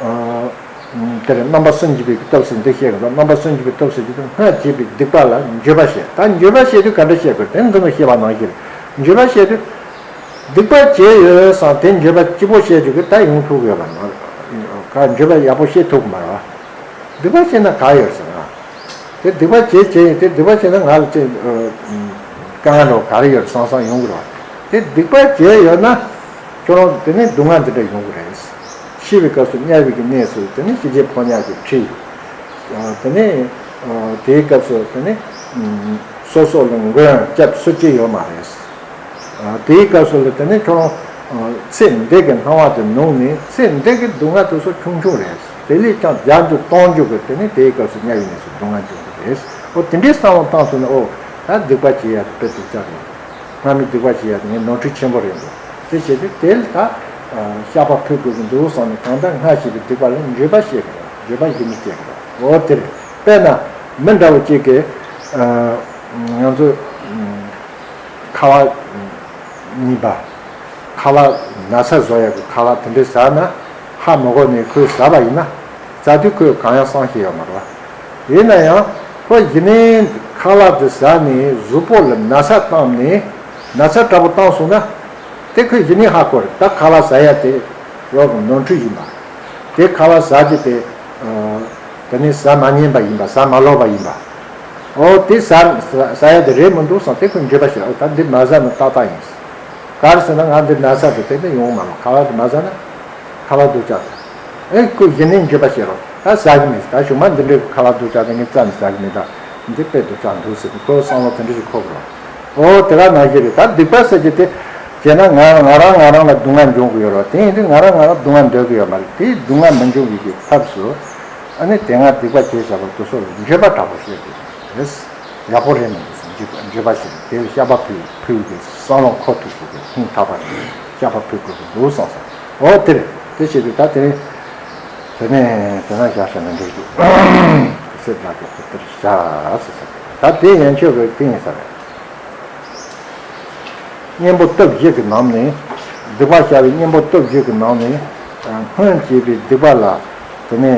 ཨ། དེར་རྣམ་པ་སུན་འབྱིན་པའི་སྟོབས་ཟེར་འདི་བཤད་ཀྱི་འདུག་རྣམ་པ་སུན་འབྱིན་པའི་སྟོབས་ཟེར་གྱི་འདུག་སྔར་བྱས་པའི་སྡིག་པ་ལ་འགྱོད་པ་བྱེད། ད་འགྱོད་པ་བྱེད་དུས་ག་འདྲ་བྱེད་དགོས་རེད། དེ་འདི་ནས་བཤད་པ་ནང་བཞིན་རེད། འགྱོད་པ་བྱེད་དུས། སྡིག་པ་བྱས་ཡོད་ཙང་དེ་འགྱོད་པ་སྐྱིད་པོ་བྱེད་རྒྱུ་གི་ད་ཡོང་ཐུབ་ཡོད་པ་མ་རེད། ག་འགྱོད་པ་ཡག་པོ་བྱེད་ཐུབ་ཀྱི་མ་རེད་བ། སྡིག་པ་བྱས་ན་ག་ཡོད་ཟེར་ན། དེ་སྡིག་པ་བྱས་བྱས་ཡིན། དེ་སྡིག་པ་བྱས་ན་ང་ལ་ཅིག་ཨ། དཀའ་ངལ་འདྲ་བོ་ག་རེ་ཡོད་བསམ་བསམ་ཡོང་གི་རེད་བ། དེ་སྡིག་པ་བྱས་ཡོད་ན་ཁྱོད་རང་དེ་ནས་སྡུག་བསྔལ་འདི་འདྲ་ཡོང་གི་རེད། ཤི་བའི་སྐབས་སུ་དམྱལ་བའི་གི་གནས་སུ་དེ་ནས་ཤི་རྗེས་ཕོ་ཉ་གི་ཁྲི། ཨ། དེ་ནས་ཨ། དེའི་སྐབས་སུ་དེ་ནས་ཨ། སོ་སོ་ལ་མགོན་སྐྱབས་སུ་གཅིག་ཡོད་མ་རེད། ཨ། དེའི་སྐབས་སུ་ལ་དེ་ནས་ཁྱོད་རང་ཨ། ཚེ་འདི་གི་སྣང་བ་དེ་ནོར་ནས་ཚེ་འདི་གི་སྡུག་བསྔལ་དེ་ཚོ་ཆུང་ཆུང་རེད། དེ་ལས་ཀྱང་བརྒྱ་འགྱུར་སྟོང་འགྱུར་གྱི་དེ་ནས་དེའི་སྐབས་སུ་དམྱལ་བའི་གནས་སུ་སྡུག་བསྔལ་འབྱུང་གི་རེད། འོ་དེ་འདྲའི་བསམ་བློ་བཏང་ཐུབ་ན། འོ་ད་སྡིག་པ་བྱེད་ཡ་དེ་དཔེ་སྡུག་ཅག་རེད། སྔར་མེད་སྡིག་པ་བྱེད་ཡ་དེ་ངས་ནོར་འཁྲུལ་ཆེན་པོ་རེད་འདུག་དེ་བྱེད་དུས་དེ་ལ་ད་ཨ། བཤགས་པ་ཕུལ་དགོས་ཀྱི་འདུག་བསམ་ནས། གང་ལྟར་སྔར་བྱས་པའི་སྡིག་པ་ལ་འགྱོད་པ་བྱེད་དགོས། འགྱོད་པ་གཞི་ནས་སྐྱེ་དགོས། འོ་དེ་རེད། དཔེར་ན་མི་འདྲ་བོ་གཅིག་གིས་ཨ། ང་ཚོ་ཁ་ལག་གཉིས་པ། ཁ་ལག་ན་ཚ་བཟོ་ཡག་གི་ཁ་ལག་དེ་འདྲ་ཟ་ན། ཧ་མ་གོ་ནས་ཁོས་ཟ་བ་ཡིན་ན། ཟ་དུས་ཁོས་གང་ཡང་བསམ་ཤེས་ཡོད་མ་རེད་བ། ཡིན་ན་ཡང་ཁོ་གཞི་ནས་ཁ་ལག་དེ་ཟ་ནས་གཟུགས་པོ་ལ་ན་ཚ་བཏང་ནས། ན་ཚ་དྲག་པོ་བཏང་སོང་ན། དེ་ཁོས་གཞི་ནས་ཧ་གོ་རེད། ད་ཁ་ལག་ཟ་ཡ་དེ་རོགས་ཀྱི་ནོར་འཁྲུལ་ཡིན་པ། དེ་ཁ་ལག་ཟ་རྒྱུ་དེ་ཨ། དེ་ནས་ཟ་མ་ཉན་པ་ཡིན་པ། ཟ་མ་ལོབས་པ་ཡིན་པ། འོ་དེ་ཟ་ཟ་ཟ་ཡ་དེ་རེད་མི་འདུག་བསམ། དེ་ཁོས་འགྱོད་པ་བྱེད། འོ་ད་འདི་མ་ཟ་ན་ཏག་ཏག་ཡིན། ག་རེ་ཟེར་ན་ང་འདི་ན་ཚ་དེ་དེ་ནས་ཡོང་མ་རེད། ཁ་ལག་དེ་མ་ཟ་ན་ཁ་ལག་སྡུག་ཅག་དེ། ཨེ་ཁོས་གཞི་ནས་འགྱོད་པ་བྱེད་རོགས། ད་ཟ་གི་མེད། ད་གཞུག་མ་འདི་འདྲའི་ཁ་ལག་སྡུག་ཅག་དེ་ངས་རྩ་ནས་ཟ་གི་མེད། ད་འདི་དཔེ་སྡུག་ཅག་འདུག་ཟེར་ནས་ཁོའི་བསམ་བློ་དེ་འདྲ་ཞིག་འཁོར་གི་རེད། འོ་དེ་ག་ནང་བཞིན་རེད། ད་སྡིག་པ་ཟེར་རྒྱུ་དེ་བྱས་ན། ང་ང་རང་ང་རང་ལ་སྡུག་བསྔལ་འབྱུང་གི་ཡོད་རེད། དེ་ཡིན་དུས་ང་རང་ང་རང་སྡུག་བསྔལ་འདོད་ཀྱི་ཡོད་མ་རེད། དེའི་སྡུག་བསྔལ་མི་འབྱུང་བའི་གི་ཐབས་སུ། ཨ་ནི་དེ་སྔ་སྡིག་པ་བྱས་བཞག་པ་དེ་ཚོ་ལ་འགྱོད་པ་དྲག་པོ་བྱེད་དགོས་རེད། ཡག་པོ་རེད་མི་འདུག་བསམ། འགྱོད་པ་འགྱོད་པ་བྱེད། དེ་ལ་བཤགས་པ་ཕུལ་ཕུལ་དགོས། བསམ་བློ་འཁོར་ཐུབ་དགོས། ཧིང་ཐག་པ་ནས་བཤགས་པ་ཕུལ་དགོས་ཀྱི་འདུག་བསམ་སོང་། འོ་དེ་རེད། དེ་བྱེད་དུས་ད་དེ་རིང་དེ་ནས་དེ་ན་བཞག་བཞག་ན་འགྲིག་འདུག་སེམས་ལ་དེ་དེར་བཞག་ཟེར་ཟེར། ད་དེ་ཡན་ཆོད་ཀྱི་དེ་ཡིན་ས་རེད། གཉེན་པོ་སྟོབས་བཞི་གི་ནང་ནས་སྡིག་པ་བཤགས་པའི་གཉེན་པོ་སྟོབས་བཞི་གི་ནང་ནས་སྔོན་བྱས་པའི་སྡིག་པ་ལ་དེ་ནས་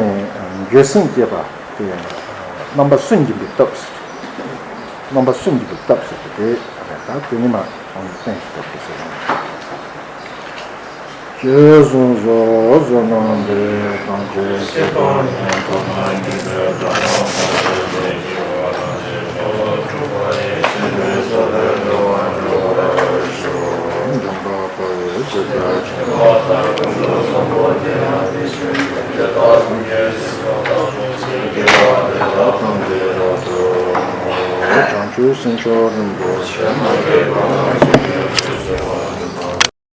འགྱོད་སེམས་སྐྱེས་པ་དེ་རྣམ་པ་སུན་འབྱིན་པའི་སྟོབས། རྣམ་པ་སུན་འབྱིན་པའི་སྟོབས་ཟེར་གྱི་དེ་རེད། ད་དེ་ནི་མ་ཁོང་གི་བསྟན་ཞིག་ཐོབ་ཀྱི་ཟེར་ཡང་། ཅེས་གསུངས་སོ། བསོད་ནམས་འདི་ཡིས་ཐམས་ཅད་གཟིགས་པ་ཉིད། ཐོབ་ནས་ཉེས་པའི་དགྲ་རྣམས་ཕམ་བྱས་ཏེ། སྐྱེ་བ་རང་ཞི་བདེ་བར་སྤྱོད་པ་ཡི། སྲིད་པའི་མཚོ་ལས་འགྲོ་བ་སྒྲོལ་བར་ཤོག། འཇམ་དཔལ་དཔའ་བོས་ཇི་ལྟར་མཁྱེན་པ་ལྟར། ཀུན་ཏུ་བཟང་པོ་དེ་ཡང་དེ་བཞིན་ཏེ། དེ་དག་ཀུན་གྱི་རྗེས་སུ་བདག་སློབ་ཅིང་། དགེ་བ་འདི་དག་ཐམས་ཅད་རབ་ཏུ་བསྔོ། བྱང་ཆུབ་སེམས་མཆོག་རིན་པོ་ཆེ། མ་སྐྱེས་པ་རྣམས་སངས་རྒྱས་སུ་གསོལ་བ།